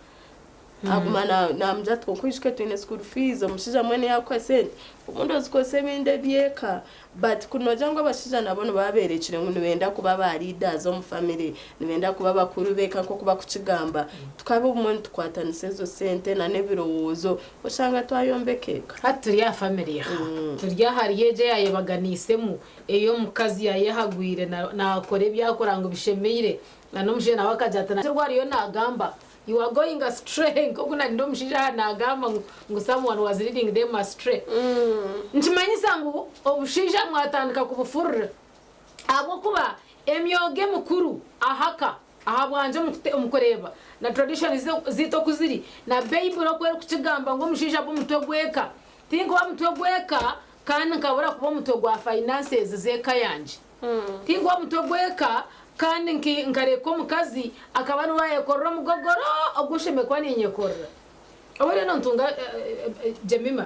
Aguma namugira ati kwonka oijuke twine school fees, omushaija mbwenu yakuha esente obundi ozikozesa ebindi eby'eka but kuri nogira ngu abashaija nabo nibaba berekire ngu nibenda kuba ba leaders omu family, nibenda kuba bakuru b'eka nk'oku bakukigamba, tukaba obumwe nitukwatanisa ezo sente na n'ebirowoozo oshanga twayombeka eka. Hati turi aha family aha, turi ahari egyo eyayebaganiisemu, ei omukazi yayehagwire nakora ebi arikura ngu bishemeire na n'omushaija nawe akagira ati ariyo nagamba You are going astray nk'oku nari omushaija aha naagamba ngu ngu someone was leading them astray. Nikimanyisa ngu obushaija mwatandika kubufurira ahabw'okuba emyoga emikuru aha ka ahabwangye omu kureeba na tradition zaitu oku ziri na Baiburi oku erikukigamba ngu omushaija abe omutwe gw'eka. Tinkuba mutwe gw'eka. Kandi nkabura kuba omutwe gwa finances z'eka yangye. Tinkuba omutwe gw'eka kandi nkareka omukazi akaba niwe ayekorera omugogoro ogu nshemereire kuba ninyekorera. Obu rero nontunga Jemima.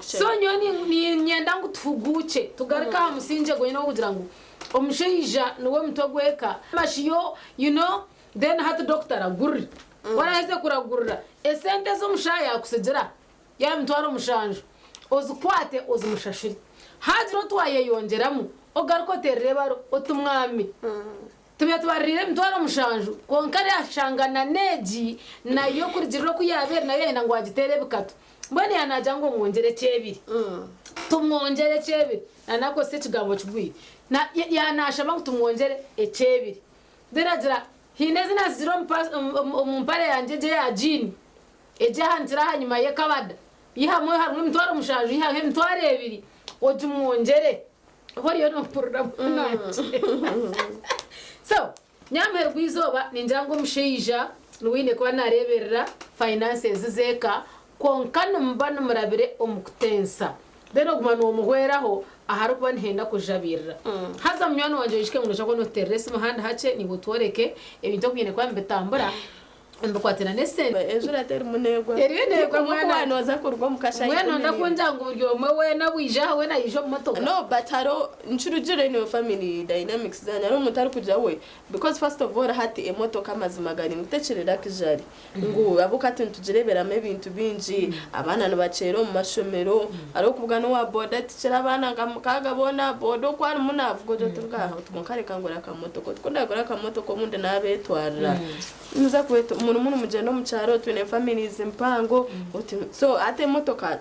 So nyowe niinyenda ngu tuhuguukye tugaruke aha musingye gwonyine ogw'okugira ngu omushaija niwe mutwe gw'eka. Mashiyo you know then hati doctor aragurire. Ku araheze kuragurira, esente ezi omushaho yaakutsigira yaaba emitwaro mushanju, ozikwate ozimushashure. Haagira otwayeyongyeramu, ogaruke oteerere ebaro oti mwami, Tubaire tubaririire emitwaro mushanju, kwonka yashanga na n'egi nayo kurugiirira oku yaaba eri nayo yayenda ngu agiteere ebikatu. Mbwenu yaaba naagira ngu omwongyere ekyebiri. Tumwongyere ekyebiri. Na nakozesa ekigambo kigwire. Na yaaba naashaba ngu tumwongyere ekyebiri. Then agira, haine ezi naatsigire omu mpare yangye egi eya jiini, egi ehanikire aha nyima y'ekabada. Ihamu harimu emitwaro mushanju, ihaho emitwaro ebiri ogimwongyere. Oba oriyo nompurira munange. So, nyamuheru gw'eizooba ningira ngu omushaija niwe oine kuba nareeberera finances z'eka kwonka nimuba nimurabire omu kutensa. Then oguma nomuhweraho aharikuba nihenda kujabirira. Haza munywani wangye oijuke ngu noija kuba notuteerera esimu handi hakye naiwe otworeke ebintu oku biine kuba nibitambura. Mbikwatirana n'esente. Enjura terimu neegwa. Eriyo neegwa Nikwo mwana. kuba nooza kuruga omu kashayi Mbwenu ikumi nonda n'emwe. kungira ngu buri omwe weena bwija aha weena yaija omu motoka. No but hariho nikirugirira in your family dynamics zanyu hariho omuntu arikugira we because first of all hati emotoka amazima gari ngu tekiri luxury ngu ahabw'okuba hati nitugireeberamu ebintu bingi abaana nibakyera omu mashomero hariho okubuga n'owa boda tikiri abaana nka mukaaga boona boda oku arimu naavuga ogira oti ngaha oti kwonka reka ngure akamotoka oti ku ndagura akamotoka obundi naabetwarira. Nimuza kweta murimu nimugyenda omu kyaro twine families mpango oti so hati emotoka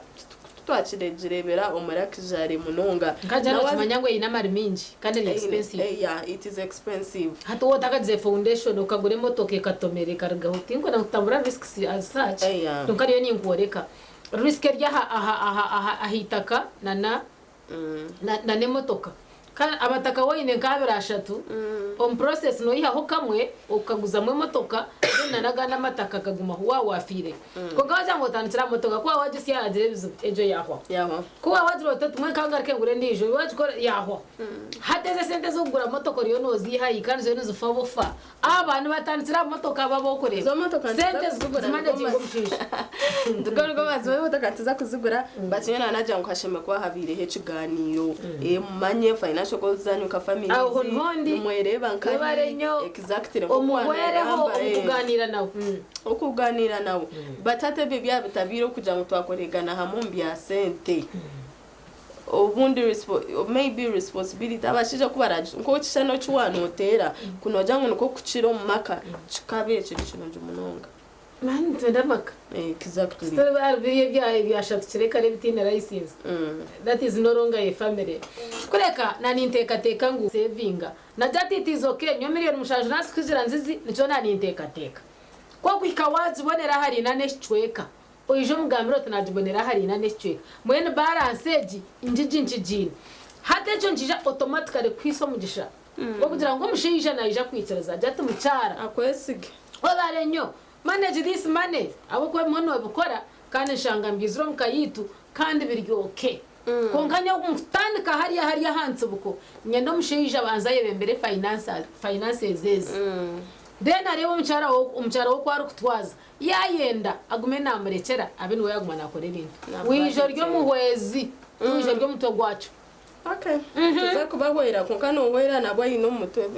titwakiregirebera omu luxury munonga. Nkagira Nawe nokimanya ngu eine amari mingi kandi eri expensive. Yeah it is expensive. Hati waaba otakagize foundation okagura emotoka ekatomera ekarugaho tinkwenda ngu tutambura risks as such kwonka ndiyo ninkworeka risk eri aha aha aha ahaitaka nana na n'emotoka. Kandi abataka waine nka abiri ashatu, omu process noihaho kamwe okaguzamu emotoka then na n'agandi amataka gagumaho waaba wafiireyo. Kwonka wagira ngu otandikire aha motoka ku waaba wagisya yaagira ebizibu egyo yaahwaho. Ku waaba wagira oti oti mbwenu ka ngaruke ngure endiijo wagikora yaahwaho. Hati ezi esente ez'okugura motoka oriyo nooziiha hi kandi ziriyo nizifa bufa. Aba nibatandikira aha motoka aba abokureeba. Izo motoka nituza Sente kuzigura zimanaginga omushaija. Nirwo rwo mazima emotoka nituza kuzigura but nyowe nanagira ngu hashemeriire kuba habaireho ekiganiiro mumanye financial goals zanyu nka families Aho niho ndi. nimwereeba nkahi Webare nnyo. exactly nkoku Omuhwereho wanagamba, omu kuganiira nawe. Okuganiira nawe but hati ebyo byaba bitabiireho kugira ngu twakoregana hamwe omu bya sente. Obundi maybe responsibility abashaija ku baragi nk'okishushani eki waanoteera ku noogira ngu nikwo kukira omu maka kikaaba kiri kirungi munonga. Mani nitwenda amaka. Exactly. Story bari biri ebya ebyashatukire kare ebitiine license. That is no longer a family. Kureka na ninteekateeka ngu sevinga. Na that it is okay nyowe million mushanju naazikugira nzizi nikyo na ninteekateeka. Ku okuhika waagibonera ahari ina n'ekicweka. Oije omugambire oti naagibonera ahari ina n'ekicweka. Mbwenu balance egi ngigi nkigiine. Hati ekyo nikiija automatically kukuhaisa omugisha gw'okugira ngu omushaija naija kwikiriza agire ati mukyara. Akwesige. Webare nnyo. Manage this money ahabw'okuba ebimwe noobikora kandi nshanga nibyizira omu ka yaitu kandi biri okay. Kwonka nyowe omu kutandika hariya hariya aha ntsibuko, niinyenda omushaija abanze ayebembere finances ezi. Then areebe omukyara we omukyara we oku arikutwaza. Yaayenda agume naamurekyera abe niwe yaaguma naakora ebintu. Waija ori omuhwezi, tiwaija ori omutwe gwakyo. Okay. Tuza kubahwera kwonka nohwera nabwo aine omutwe.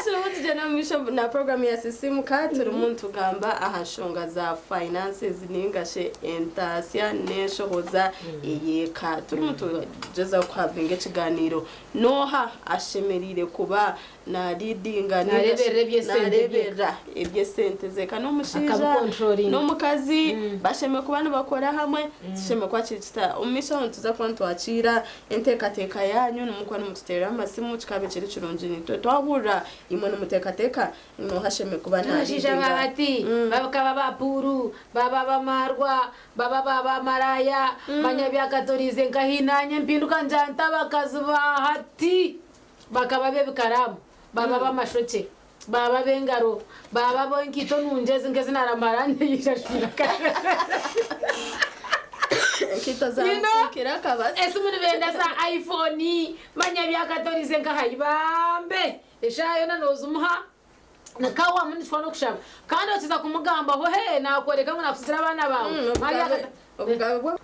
Turimu tugyenda omu maisho na program ya Sisimuka turimu nitugamba aha nshonga za finances ninga shi entaasya n'enshohoza ey'eka. Turimu tugyezaho kuhavinga ekiganiiro n'oha ashemereire kuba na leadinga ninga shi Nareeberera eby'esente nareeberera eby'esente ze ka n'omushaija Akabicontrollinga. n'omukazi bashemereire kuba nibakora hamwe kishemereire kuba kiri kita omu maisho aho nituza kuba nitwakiira enteekateeka yaanyu nimukuba nimututeerera amasimu kikaba kiri kirungi nitwe twahurira imwe nimuteekateeka nooha ashemereire kuba na Abashaija leadinga ba hati bakaba ba puuru baba b'amaarwa baba ba baamaraaya manya byakatoriize nkahi naanye empinduka ngira nti abakazi ba hati Bakaba ab'ebikaraamu, baaba ab'amashokye, baaba ab'engaro, baaba ab'enkaito nungi ezi nk'ezi naaramara nyaija shwira. Esimu nibenda za iPhone manya byakatorize nkaha ibambe eshaaha yoona nozimuha nkawamu nitufa n'okushaba kandi okiza kumugambaho he nakworeka ngu nakusigira abaana baawe.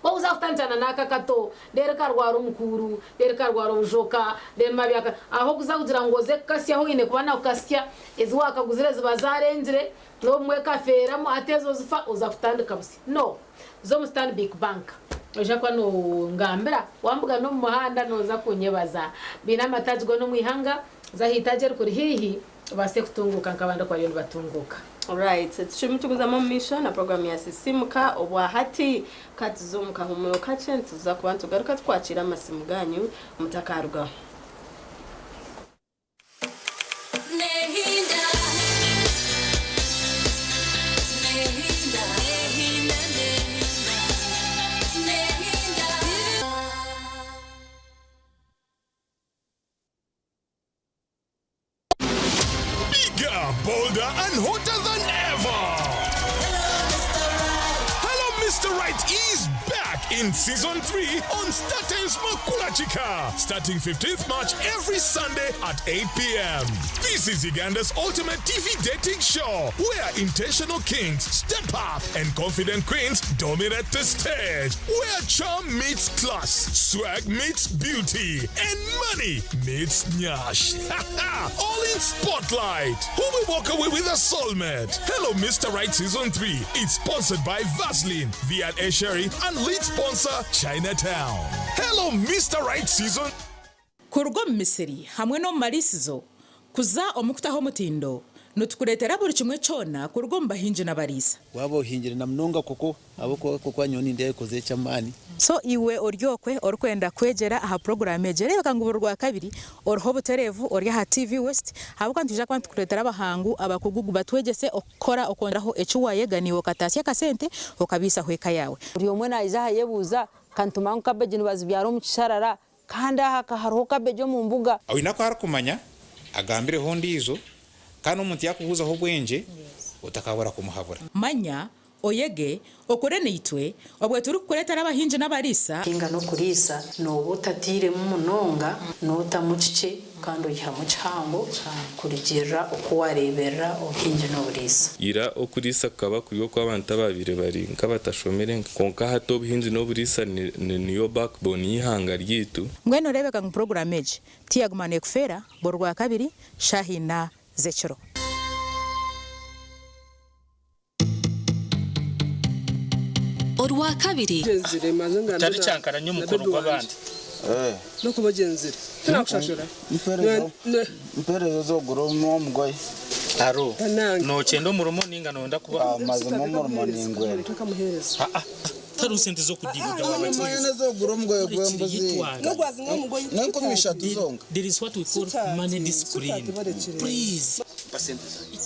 Waza kutandikana n'aka kato reero karwara omukuru reero karwara obujoka reero mabyaka aho kuza kugira ngu oze kukasyaho oine kuba nakukasya ezi wakaguzire ziba zarengire n'obumwe kafeeramu hati ezo zifa oza kutandika busya no zo omu Stanbic Bank oija kuba nongambira wambugana omu muhanda noza kunyebaza biine amataagi goona omu ihanga za aha itaagi erikuri haihi obaase kutunguuka nk'abandi oku bariyo nibatunguuka. Right, tushumi tuguzamu omu maisho na program ya Sisimuka obwa hati katuze omu kahumuro kakye nituza kuba nitugaruka tukwakira amasimu ganyu mutakarugaho. Bigger, bolder, and hotter than ever. Hello, Mr. Right is back in season 3 on StarTimes Makulachika, starting 15th March every Sunday at 8 p.m. This is Uganda's ultimate TV dating show where intentional kings step up and confident queens dominate the stage, where charm meets class, swag meets beauty, and money meets nyash. All in spotlight. Who will walk away with a soulmate? Hello, Mr. Right Season 3. It's sponsored by Vaseline, V&A Sherry, and lead sponsor Chinatown. Hello, Mr. Right Season. Kuruga omu misiri hamwe n'omu mariisizo kuza omu kutaho omutindo, nitukureetera buri kimwe kyona kuruga omu bahingi n'abariisa. Waaba ohingire na munonga koko ahabw'okuba koko nyowe nindeeba ekozire eky'amaani. So iwe ori okwe orikwenda kwegyera aha puroguraamu egi, reebeka ngu buri Rwakabiri oriho obutereevu ori aha TV West ahabw'okuba nitwija kuba nitukureetera abahangu abakugu batwegyese okukora okwongyeraho eki waayega naiwe okataasya akasente okabaisaho eka yaawe. Buri omwe naija ahayebuuza, Ka nitumanya ngu kabeegi nibazibyara omu kisharara, kandi aha ka hariho kabeegi omu mbuga. Oine aku arikumanya, agambireho ondiijo, kandi omuntu yaakubuuzaho obwengye, otakabura kumuhabura. Manya, oyege, okore naitwe, obwe turikukureetera abahingi n'abariisa. Kuhinga n'okuriisa nooba otatairemu munonga, nootamu kikye kandi oihamu kihango kurugiirira oku waareeberera obuhingi n'oburiisa. Ira okuriisa kukaba kuri okw'abantu abaabaire bari nk'abatashomire kwonka hati obuhingi n'oburiisa niyo backbone y'eihanga ryaitu. Mbwenu reebeka ngu puroguraamu egi tiyaguma neekufeera buri Rwakabiri shaaha ina z'ekiro. Orwakabiri. Otarikyankaranya omukono gw'abandi. Mpereza zogura omugoye. Aro, nokyenda omurimo ninga noyenda kuba. Mazima omurimo ningwenda. Tariho sente z'okudiibuda waaba Manya zogura omugoye gw'embuzi. N'enkumi ishatu zonka. There is what we call money discipline. Please. Mpa sente zange.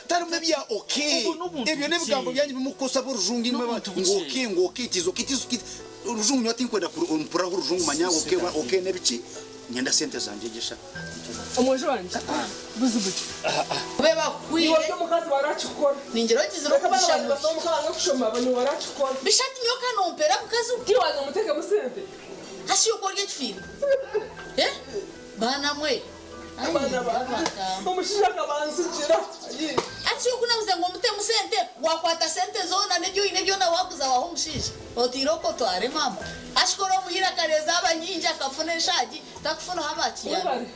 Tarimu ebya okay. Ebyo n'ebigambo byanyu bimukukozesa orujungu imwe ngu okay ngu okay it is okay it is okay. Orujungu nyowe tinkwenda mpuraho orujungu manya okay okay n'ebiki nyenda sente zangye gyesha. Omwojo wangye buzibu ki? Kube bakukwire. Iwe ori omukazi warakikora. Ningira ogizire okugisha bubi. Reka abana bange kushoma niiwe warakikora. Bishati nyowe ka nompera mukazi we. Tiwe waza omutekemu sente. Hasi yoku orya ekifiire. Eh? Baana mwe. Abaana bange. Omushaija akabansigira. Hati yoku nabuze ngu omutemu sente, wakwata sente zoona n'ebi oine byona waguza waha omushaija. Otiire okwo otware maama. Ashikora omuhira kare zaaba nyingi akafuna enshaagi takufunaho abakiyambi.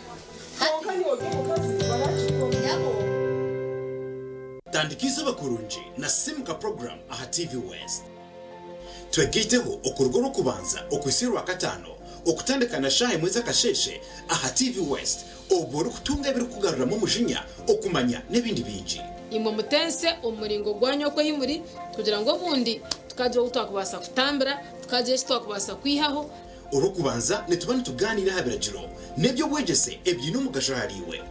Kwonka nyowe ori omukazi warakikora. Nyabo. Tandika eizooba kurungi na Sisimuka Program aha TV West. Twegaiteho okuruga Orwokubanza okuhitsya Orwakataano okutandika na shaaha emwe z'akasheeshe aha TV West obwo orikutunga ebirikukugaruramu omujinya, okumanya n'ebindi bingi. Imwe mutense omu muringo gwanyu oku ei muri, kugira ngu obundi tukagira ou twakubaasa kutambira, tukagira eki twakubaasa kwihaho. Orwokubanza nituba nitugaaniira aha biragiro n'eby'obwegyese ebiine omugasho ahariiwe.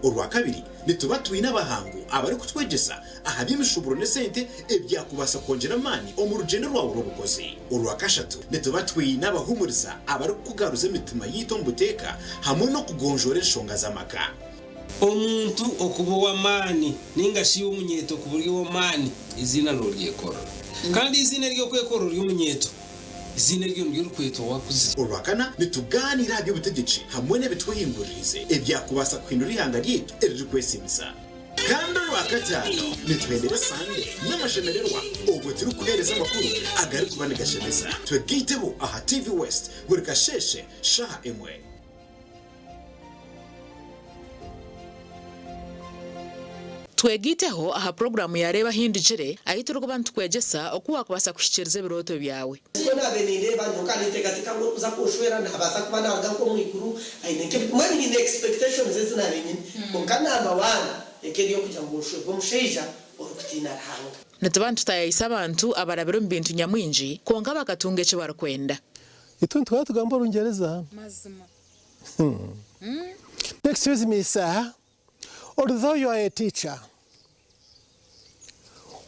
Orwakabiri nituba twine abahangu abarikutwegyesa aha by'emishuuburo n'esente ebyakubaasa kwongyera amaani omu rugyendo rwawe rw'obukozi. Orwakashatu nituba twine abahuumuriza abarikukugaruza emitima yaitu omu buteeka hamwe n'okugonjoora enshonga z'amaka. Omuntu okuba ow'amaani nainga shi iwe omunyeeto kuba ori ow'amaani, eiziina nooryekorera. Kandi eiziina ery'okwekorera ori omunyeeto. Eiziina eryo niryo orikwetwa waakuzire. Orwakana nitugaaniira aha by'obutegyeki hamwe n'ebitwehinguririize ebyakubaasa kuhindura eihanga ryaitu eririkwesiimisa. Kandi Orwakataano nituhendera Sande n'amashemererwa obwo turikuheereza amakuru agarikuba nigashemeza. Twegaiteho aha TV West buri kasheeshe shaaha emwe. Twegaiteho aha puroguraamu ya Reeba Ahindugire ahu turikuba nitukwegyesa oku waakubaasa kuhikiiriza ebirooto byawe. Nikwo naabaire nindeeba nyowe ninteekateeka ngu orikuza kunshwera naabaasa kuba naaruga nk'omu iguru aine nk'ebi mbwenu nyine expectations ezi naabaire nyine kwonka number one eka eri ey'okugira ngu nshwerwe omushaija orikutiina Ruhanga. Nituba nitutaayaayisa abantu abarabire omu bintu nyamwingi kwonka bakatunga eki barikwenda. Itwe nituhora tugamba Orungyereza. Mazima. Excuse me sir, although you are a teacher,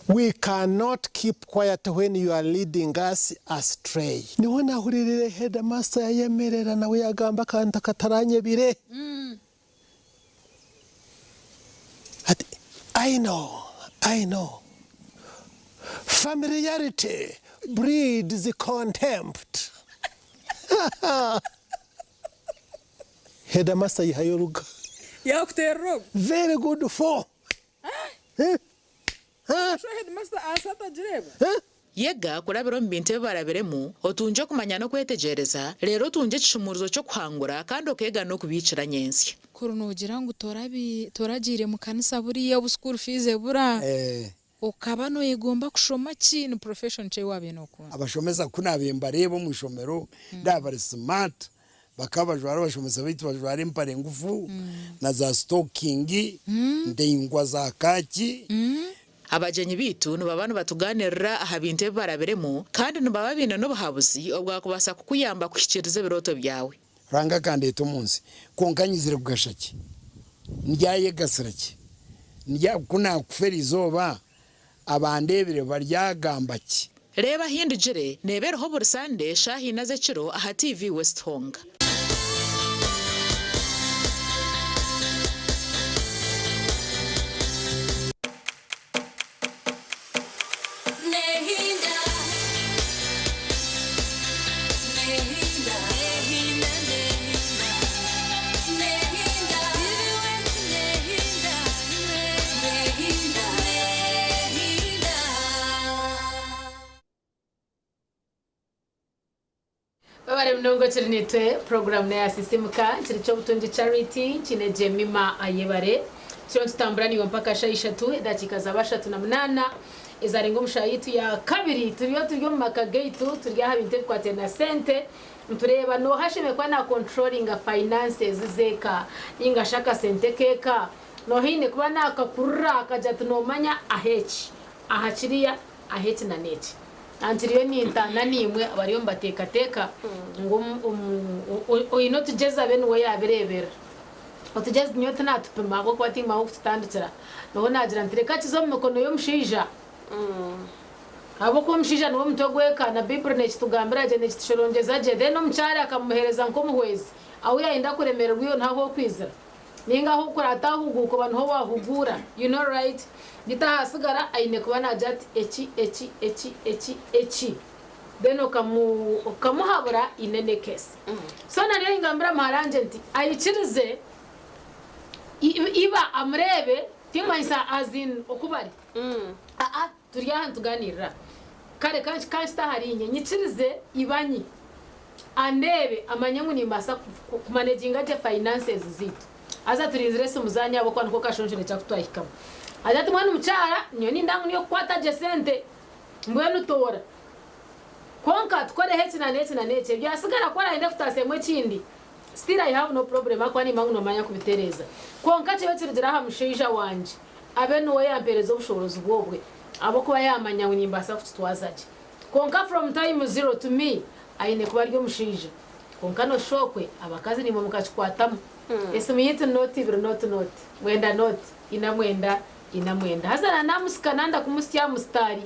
we cannot keep quiet when you are leading us astray. Niho nahuririre headmaster yayemerera nawe yagamba akantu akataranyebire. Ati I know, I know. Familiarity breeds contempt. Headmaster ayihayo oruga. Yakuteerera ogwo. Very good for. Sho headmaster ahansi atagireeba. Yega kurabira omu bintu ebi barabiremu, otungye okumanya n'okwetegyereza, reero otungye ekishumuurizo ky'okuhangura kandi okeega n'okubiikira nyentsya. Kuri noogira ngu toragiire mu kanisa buriya obu school fees ebura, okaba nooyegomba kushoma ki? Ni profession ki ei waabaire nookunda? Abashomesa ku naabaire mbareeba omu ishomero ndaaba bari smart, bakaba bajwara abashomesa baitu bajwara empare ngufu na za sitokingi ndaingwa za kaaki. Abagyenyi baitu nibaba nibatugaaniirira aha bintu ebi barabiremu kandi nibaba baine n'obuhabuzi obwakubaasa kukuyamba kuhikiiriza ebirooto byawe. Ruhanga akandeeta omu nsi, kwonka nyizire kugasha ki? Ndyayegasira ki? Ndya, ku naakufa eri izooba, abandeebire baryagamba ki? Reeba Ahindugire neeba eriho buri Sande shaaha ina z'ekiro aha TV West honka. Webare munonga okiri nitwe program neya sisimuka kiri kyobutungi charity kine Jemima Ayebare turiyo nitutambura niiwe mpaka shaha ishatu edakiika zaba ashatu na munaana ezarenga omu shaha yaitu ya kabiri turiyo turi omu maka gaitu turi aha bintu ebikwatiraine na sente nitureeba noha ashemereire kuba na controllinga finances z'eka ninga shi akasente k'eka noha aine kuba nakakurura akagira ati nomanya aha eki aha kiriya aha eki na n'eki. Ntiriyo nintaana naimwe abariyo nibateekateeka ngu oine otugyezi abe niwe yaabireeberera. Otugyezi nyowe tinaatupima ahabw'okuba tiimwe ah'okututandikira. Niho naagira nti reka kize omu mikono y'omushaija ahabw'okuba omushaija niwe mutwe gw'eka na Baiburi neekitugambira gye neekitushoroongyeza gye. Then omukyara akamuheereza nk'omuhwezi ahu yaayenda kuremererwa iwe niho ah'okwizira. Ninga ahu okuraata ahuguuka oba niho wahuguura you know right beitu ahasigara aine kuba nagira ati eki eki eki eki eki then okamu okamuhabura in any case so nariyo ningambira muhara wangye nti aikirize iba amureebe timanyisa as in oku bari aa turi aha nituganirira kare kankite ahari inye nyikirize ibanyi andeebe amanye ngu nimbaasa kumaneginga gye finances zaitu. Haza turinzire esimu zaanyu ahabw'okuba niko kashonshore kyakutwahikamu. Agira ati mbwenu mukyara nyowe ninda ngu niiwe kukwata gye sente mbwenu toora. Kwonka tukoreho eki na n'eki na n'eki ebyatsigara ku orayende kutaasyamu ekindi still I have no problem ahakuba nimba ngu noomanya kubitereeza. Kwonka kibe kirugire aha mushaija wangye abe niwe yampeereza obushoboorozi bwobwe ahabw'okuba yaamanya ngu nimbaasa kukitwaza gye. Kwonka from time zero to me aine kuba ari omushaija. Kwonka noshusha okwe abakazi naimwe mukakikwatamu. Esimu yaitu ni nooti ibiri nooti nooti, mwenda nooti, ina mwenda, Ina mwenda. Haza na namusika nanda kumusya aha musitaari.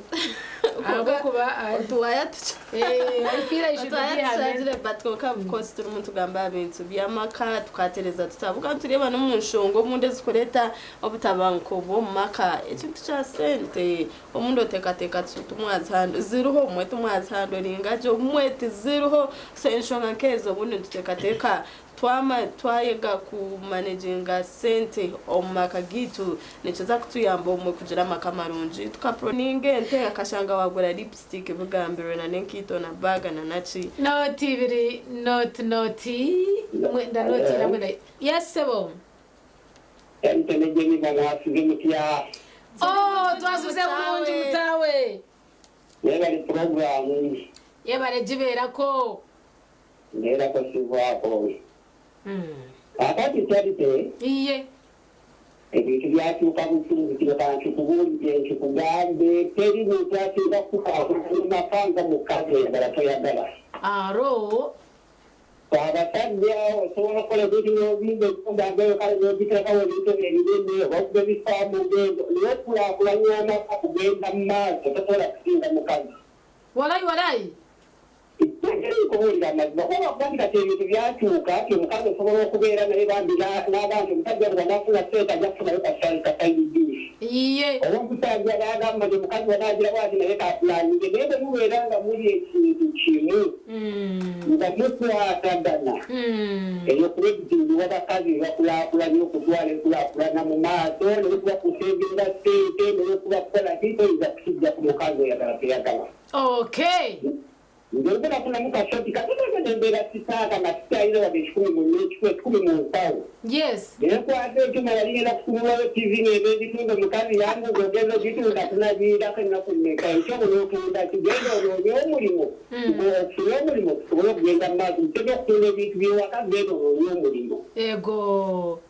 Ahabw'okuba Otuwaya I feel I should be tushangire but konka of course turimu nitugamba aha bintu by'amaka tukatereza tutabuka nitureeba n'omu nshonga obundi ezikureeta obutabanguko bw'omu maka ekintu kya sente obundi oteekateeka tumwazihando ziriho obumwe tumwazihandoringa gye obumwe tiziriho so enshonga nk'ezo obundi nituteekateeka twama twayega kumanaginga sente omu maka gaitu nikiza kutuyamba obumwe kugira amaka marungi tukaproninga ente akashanga wagura lipstick bigambirwe na n'enkaito na baga na naki. Noti ibiri noti noti mwenda noti ina mwenda. Yes, sebo. Emitenegye mwasize mutya? Oh, twasuze bulungi mutawe. Mwebale puroguramu. Yebale gibeerako. Mbeerako sivaako. Akati kyalite. Iye. Ebintu byakyuka busungu kino kankikubuulire nkikugambe teri muntu asinga kukaamaka nga mukazi oyagala toyagala. Aro. Abasajja osobola okukola ebintu n'obimba ebyombangayo kale n'ogiteekawo ebintu ebinene oba okuba ebifaamu ngendo naye okulaakulanya amaka kugenda mu maaso tosobola kusinga mukazi. Walai walai. Kubuulira amazima kuba kuba nti kati ebintu byakyuka ti omukazi osobola okubeera naye bambi n'abantu omusajja bw'anaafuna sente ajja kufunayo kasayidi. Iye. Oba omusajja n'agamba nti omukazi wanaagira bwati naye kapulanige naye bwe mubeera nga muli ekintu kimu nga mukwatagana eyo kuba ebizibu bakazi bakulaakulanye okutwala enkulaakulana mu maaso naye kuba kusevinga sente naye kuba kukola ki toyinza kukijja ku mukazi oyagala teyagala. Nze nafunamu kashoti katono nembeera sisaaka nga sikyalina wadde 100 mu 100 mu nsawo. Nenkwata ekyuma yali ngenda kusumulwayo TV ngenda egitunda omukazi yanguza ogenda ogitunda tunagiirako ennaku mmeka ekyobo n'otunda kigenda onoonye omulimu ofune omulimu tusobole okugenda mu maaso muteke okutunda ebintu byewaka genda onoonye omulimu. Ego.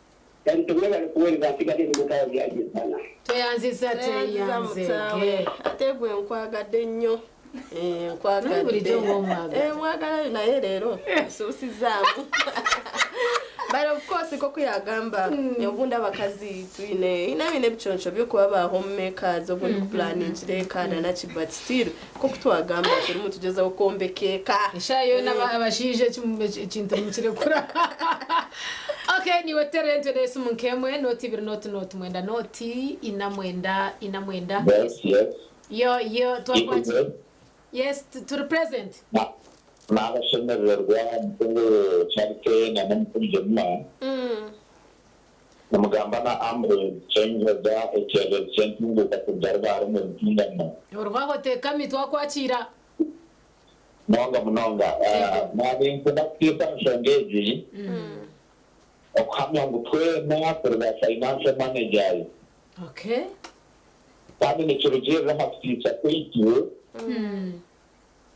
Kati temwebale kuweereza nsigadde ndi mutawo byagisana. Tweyanziza. Tweyanziza mutaawe. Tweyanzege. Ate gwe nkwagadde nnyo. Eh, Naye bulijjo ng'omwagala. Eh, mwagala naye leero nsuusizaamu but of course koko yagamba obundi abakazi twine ina bine ebiconco byokuba ba homemakers obundi kuplanningira eka nanaki but still koko twagamba turimu tugezaho kwombeka eka. Eshayo n'abashaija ekintu mukirekura. Okay, niwe terento nesimu nkemwe noti ibiri noti noti mwenda noti ina mwenda ina mwenda. Yes. Yo yo twakwaki. Yes. Yes, turi present. N'abashemererwa mukuru Charite na n'omukuru Jemima namugamba na Ambrose Kyenjoga ekyererezi ky'entunguuka kuruga harimu Ntungamo. Orwahoteekami twakwakira. Munonga munonga. Nabinkunda kutiisa nshonga egi okuhamya ngu twena turi ba financial managers kandi nikirugirira aha kutiisa kwaitu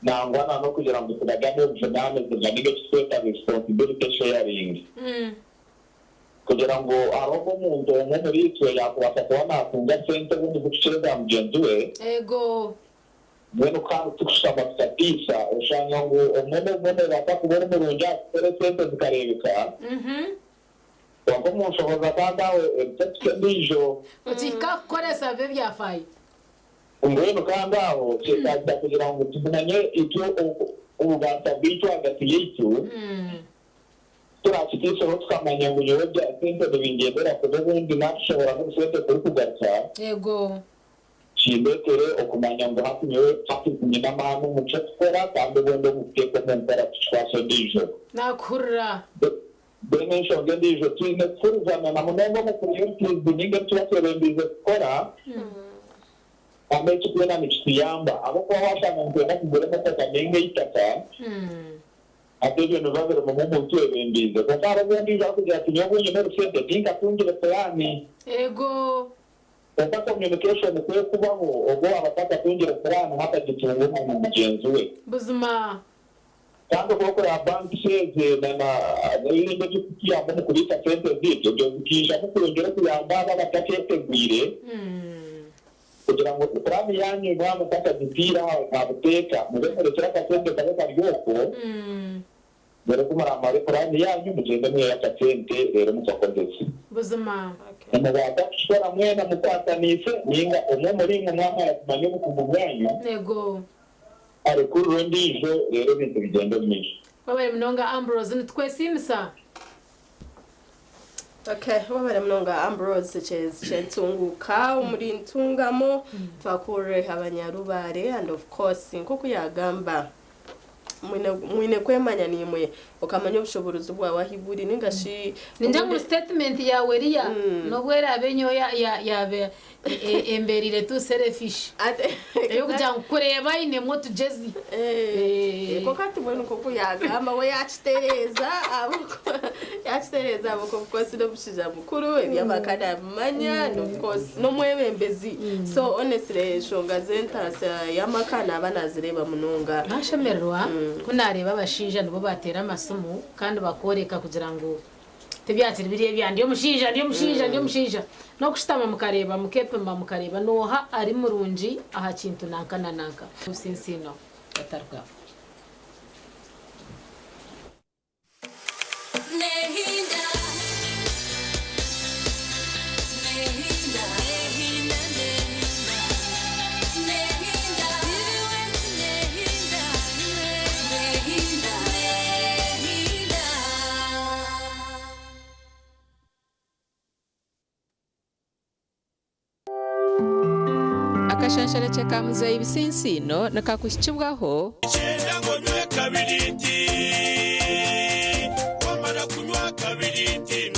nangwa na n'okugira ngu turagane obujunaanizibwa ninga ekitweta responsibility sharing kugira ngu hariho omuntu omwe omuri itwe yakubaasa kuba naatunga sente obundi zikukira mugyenzi we. Mbwenu kandi tukushaba tukatiisa oshanga ngu omwe n'omwe nobaasa kuba ori murungi aha kukora esente zikareebeka kwonka omu nshohoza kandi aho ebitatu endiijo. Okihika kukoresa bibe byafaayo. Mbwenu kandi aho kyetaagisa kugira ngu tumanye itwe obubaasa bwaitu ahagati yaitu turakitiiseho tukamanya ngu nyowe bya sente nibingendera kuba obundi natushobora n'obusente kurikugaruka kindeetere okumanya ngu hati nyowe hati nyine amaani omu kyokukora kandi obundi omu kuteeka omu nkora tukikwasa endiijo. Nakuhurira. Then enshonga endiijo twine kuhurizana na munonga omu priorities ninga ebi tuba twebembiize kukora kandi eki twena nikituyamba ahabw'okuba washanga nitwenda kugura emotoka ninga eitaka ate ebyo nibiba birimu omuntu webembiize kwonka hariho obundi arikugira ati nyowe nyine orusente tinkatungire puraani. Kwonka communication kwe kubaho ogwo waaba atakatungire puraani hatagitunga omwana mugyenzi we. Kandi okwokureba banki ezi n'ebindi ebirikutuyamba omu kubiika sente zaitu ebyo bikiijamu kwongyera okuyamba abo abatakyetegwire kugira ngu puraani yanyu mwaba mutakagitiire aha buteeka mube murekire akasente kabe kari okwo. Reero ku muraamara puraani yaanyu, mugyende mwihe akasente reero mukakozese. Buzima. Nimubaasa kukikora mwena mukwataniise, nainga omwe omuriimwe mwamara kumanya obukugu bwanyu, Yego. arekurire ondiijo reero ebintu bigyende omu maisho. Webare munonga Ambrose, nitukwesiimisa. Okay, wabare munonga Ambrose kyentunguka omuri Ntungamo twakurire abanyarubare and of course nkoku yagamba mwine mwine kwemanya nimwe okamanya obushoborozi bwawe ahi buri ninga shi Ningira ngu statement yawe eriya n'obu eraabe nyowe yaaba emberire too selfish ey'okugira ngu kureeba ainemu otugyezi. Kwonka hati mbwenu nk'oku yaagamba we yaakitereeza yaakitereeza ahabw'okuba of course n'omushaija mukuru eby'amaka naabimanya and of course n'omwebembezi so honestly enshonga z'entaasya y'amaka naaba naazireeba munonga. Naashemererwa ku naareeba abashaija nibo baateera amasimu kandi bakooreka kugira ngu Tibyakiri biri ebya ndi omushaija, ndi omushaija, ndi omushaija. N'okushutama mukareeba, mukeepima mukareeba n'oha ari murungi aha kintu nanka na nanka. Obusinsiino batarugaho. Akashansharakye ka Muzeeyi Bisinsiino nikakuhikibwaho. Nikyenda ngu onywe kabiriiti. Wamara kunywa kabiriiti.